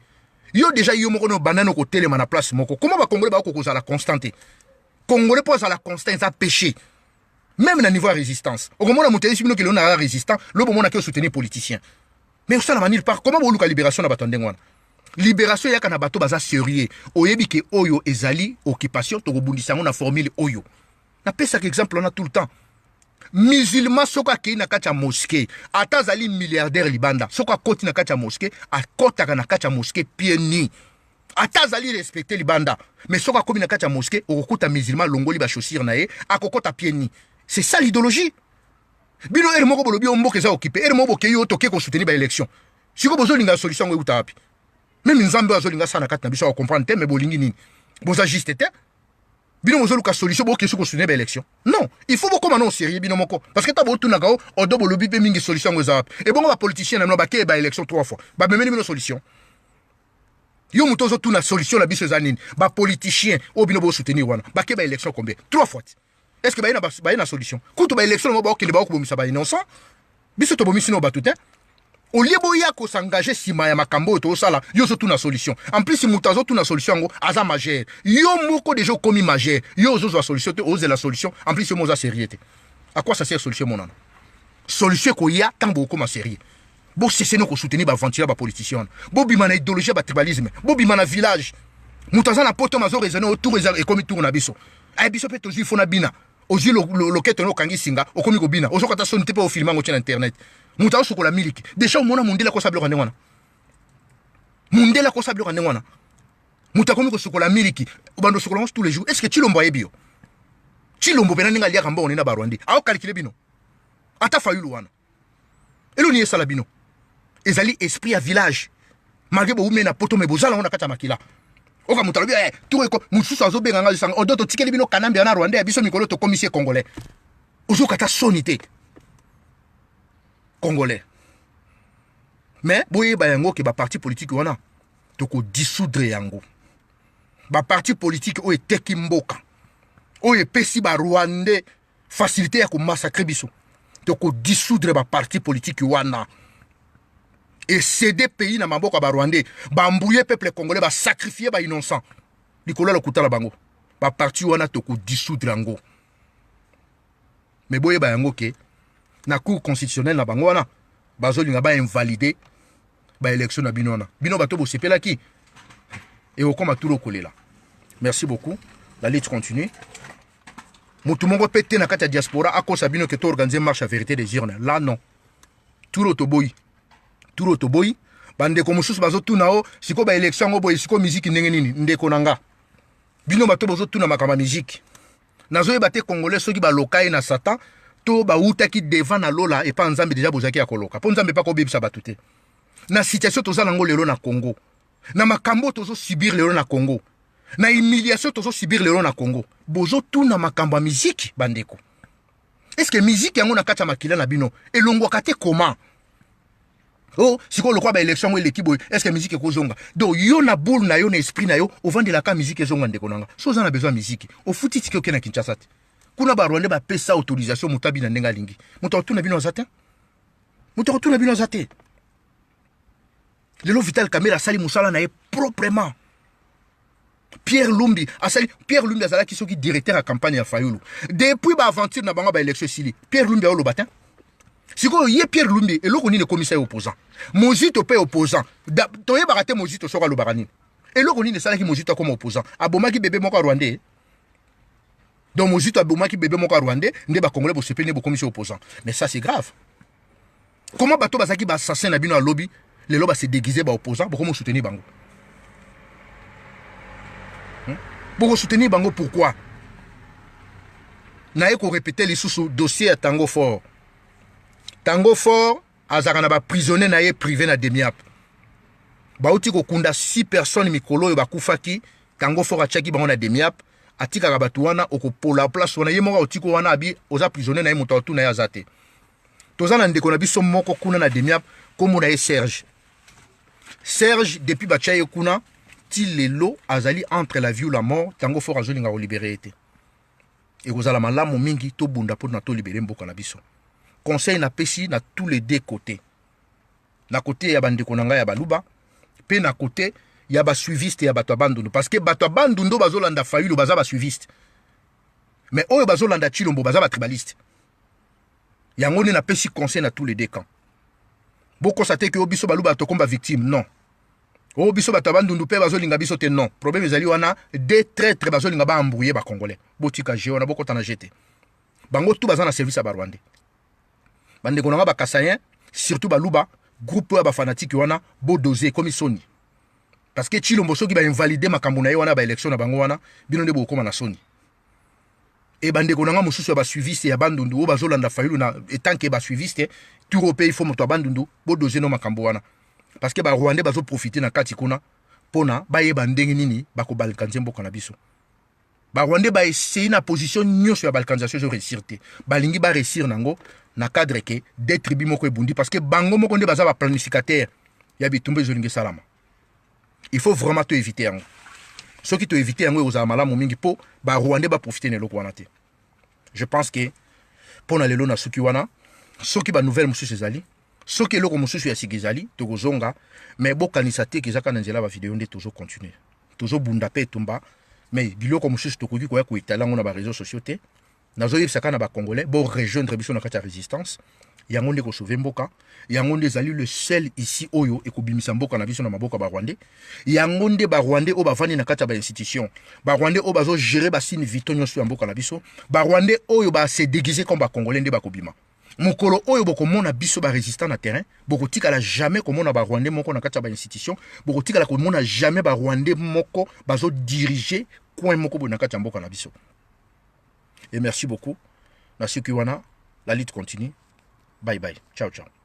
Yo déjà, yo moko no bandani kotelema na place moko. Koma Bakongole bakoki kozala constant te? Congolais mpo azala constant eza péché. Même na niveau ya résistance, okomona moto ayesi bino ke lelo na résistant, lo bomonaki osoutenir politicien, mais osalama nulle part. Comment boluka libération na bato ya ndenge wana? Libération eyaka na bato baza sérieux. Oyebi ke oyo ezali occupation, tokobundisa yango na formule oyo. Napesaka exemple wana tout le temps. Musulman soki akei na kati ya mosquée, ata azali milliardaire libanda, soki akoti na kati ya mosquée, akɔtaka na kati ya mosquée pieds nus. Ata azali respecté libanda, mais soki akomi na kati ya mosquée, okokuta musulman alongoli bachaussure na ye, akokɔta pieds nus. C'est ça l'idéologie. Bino ere moko bolobi o mboka eza occupé, ere moko bokei oyo toke kosoutenir baélection. Sikoyo bozolinga solution yango euta wapi? Meme Nzambe oyo azolinga asala na kati na biso akocomprendre te. Me bolingi nini? Boza juste te. Bino bozoluka solution, bokesi kosoutenir baélection. Non, il faut bokóma non sérieux bino moko, parce que ta botunaka o odo bolobi mpe mingi, solution yango eza wapi? Ebongo bapoliticien na bino bakeye baélection trois fois, bamemeli bino solution? Yo moto ozotuna solution na biso eza nini, bapoliticien oyo bino bosoutenir wana bake baélection combien? Trois fois. Est ce que baye na solution? Kutu baélection nango baokende, baokobomisa bainnocent. Biso tobomisi no bato te. Olie boya kosengage nsima ya makambo oyo tozosala, yo ozotuna solution. En plus, moto azotuna solution yango aza majeur. Yo moko déjà okomi majeur, yo ozozwa solution te, ozela solution. En plus, yo mo oza sérieux te. À quoi ça sert solution monana? Solution ekoya ntango bokokoma sérieux. Bosese no kosoutenir baaventure ya bapoliticien wana. Bobima na idéologie ya batribalisme, bobima na village. Moto aza na poto azo raisonner autour, ekomi tour na biso. Aye, biso mpe tozwi fo na bina. Ozwi loketo na okangi singa, okomi kobina, ozokata soni te mpe ofilmer yango, tie na internet. Moto azosukola miliki déjà. Omona mondele akosa biloko ndenge wana? Mondele akosa biloko ndenge wana? Moto akomi kosukola miliki, obanda osukola yango tous les jours. Est ce que Chilombo ayebi yo? Chilombo mpena ndenge aliaka mbongo nde na Barwandais, aocalculer bino? Ata Fayulu wana, eloni esala bino ezali esprit ya village. Malgré boume na poto, me bozala ngo na kati ya makila. Oka moto alobi tour eko mosusu azobenga nga sanga odo totikeli bino Kanambe na Rwanda ya biso. Mikolo tokomisi ye Congolais. Ozokata soni te, Congolais. Mais boyeba yango ke baparti politique wana tokodissoudre yango. Baparti politique oyo eteki mboka, oyo epesi Barwandais facilité ya komassacrer biso, tokodissoudre baparti politique wana. Ecéder pays na maboko ya Barwandais, bambouye peuple congolais, basacrifier bainnocent likolo ya lokuta na bango. Baparti wana tokodissoudre yango. Me boyeba yango ke na Cour constitutionnelle na bango wana bazolinga bainvalider baélection na bino wana. Bino bato bosepelaki, ekokoma turo kolela. Merci beaucoup, la lutte continue. Motu moko mpe te na kati ya diaspora akosa bino ke toorganiser marche ya vérité des urnes là. Non, turo toboyi, turo toboyi. Bandeko mosusu bazotuna o sikoyo baélection yango boye, sikoyo miziki ndenge nini? Ndeko na nga, bino bato bozotuna makambo ya miziki, nazoyeba te Congolais soki baloka ye na Satan to bawutaki devant na lola epa Nzambe. Déjà bozalaki ya koloka, mpo Nzambe epa kobebisa bato te. Na situation toza nango lelo na Congo, na makambo tozosubir lelo na Congo, na humiliation tozosubir lelo na Congo, bozotuna makambo ya miziki. Bandeko, est-ce miziki yango na kati ya makila na bino elongwaka te? Comment o sikoyo lokwa baélection yango eleki boye, est-ce miziki ekozonga? Donc yo na boule na yo, na esprit na yo, ovandelaka miziki ezonga. Ndeko na nga, so oza na besoin ya miziki, ofuti tiki, oke na Kinshasa te. Kuna Barwandais bapesa autorisation, moto abina ndenge alingi. Moto akotuna bino aza te, moto akotuna bino aza te. Lelo Vital Kamerhe asali mosala na ye proprement. Pierre Lumbi asali. Pierre Lumbi azalaki soki directeur ya campagne ya Fayulu. Depuis baaventure na bango, baélection esili, Pierre Lumbi aoloba te. Sikoyo ye Pierre Lumbi, eloko nini ekomisa ye opposant? Mozito mpe opposant, toyebaka te Mozito soki alobaka nini. Eloko nini esalaki Mozito akoma opposant? Abomaki bebe moko ya Rwandais. Donc Mozito abomaki bebe moko ya Rwandais nde Bacongolais bosepeli nde bokomisi opposant. Mais ça, c'est grave. Comment bato bazalaki baassassin na bino alobi, lelo base déguise baopposant, bokomi osoutenir bango? Bokosoutenir bango pourquoi? Naye korépéter lisusu dossier ya Tango Fort. Tango Fort azalaka na baprisonnier na ye privé na Demiap. Bauti kokunda 6 personnes mikolo oyo bakufaki. Tango Fort atiaki bango na Demiap, atikaka bato wana. Okopola place wana, ye moko otiki wana, abi oza prisonnier na ye, moto atuna ye aza te. Toza na ndeko na biso moko kuna na Demiap, nkombo na ye Serge. Serge, depuis batya ye kuna ti lelo, azali entre la vie ou la mort. Tango Fort azolinga kolibérer ye te. Ekozala malamu mingi tobunda mpo na tolibérer mboka na biso. Conseil napesi na tous les deux côtés, na côté ya bandeko na ngai ya Baluba mpe na côté ya basuiviste ya bato ya Bandundu, parce que bato ya Bandundu bazolanda Fayulu baza basuiviste, mais oyo bazolanda Chilombo baza batribaliste. Yango nde napesi conseil na tous les deux camps. Bokosa te ke oyo biso Baluba tokomba victime. Non, oyo biso bato ya Bandundu mpe bazolinga biso te. Non, problème ezali wana, des traîtres bazolinga baembrouiller Bacongolais. Botika jeu wana, bokɔta na jeu te. Bango tu baza na service ya Barwandais. Bandeko na nga Bakasaïen, surtout Baluba, groupe oyo ya bafanatike wana, bodose, ekomi soni. Parce que Chilombo, soki bainvalider makambo na ye wana, baélection na bango wana, bino nde bokokóma na soni. E bandeko na nga mosusu ya basuiviste ya Bandundu oyo bazolanda Fayulu na etanke basuiviste tour mpe, il faut moto ya Bandundu bodose no makambo wana. Parce que Barwandais bazoprofite na kati kuna mpona bayeba ndenge nini bakobalkanize mboka na biso. Barwandais baeseye na position nyonso ya balkanisation, ezoréussir te. Balingi baréussir nango na cadre ke deux tribus moko ebundi, parce que bango moko nde baza baplanificateur ya bitumba ezolingi esalama. Il faut vraiment toévite yango. Soki toévite yango, ekozala malamu mingi mpo Barwandais baprofite na eloko wana te. Je pense que mpo na lelo na suki wana. Soki banouvelle mosusu ezali, soki eloko mosusu ya sika ezali, tokozonga. Mais bokanisa te ke eza kaka na nzela ya bavideo nde tozocontinue. Tozobunda mpe etumba, mais biloko mosusu tokoki koya koetala yango na baréseaux sociaux te. Nazoyebisa kaka na Bacongolais, borejoindre biso na kati ya résistance. Yango nde kosauve mboka, yango nde ezali le seul ici oyo ekobimisa mboka na biso na maboko ya Barwandais. Yango nde Barwandais oyo bavandi na kati ya bainstitution, Barwandais oyo bazogere basignes vitaux nyonso ya mboka na biso, Barwandais oyo base déguise comme Bacongolais nde bakobima. Mokolo oyo bokomona biso barésistant na terrain, bokotikala jamais komona Barwandais moko na kati ya bainstitution, bokotikala komona jamais Barwandais moko bazodirige coin moko boye na kati ya mboka na biso. Et merci beaucoup. Na soki wana, la lutte continue. Bye bye, ciao ciao.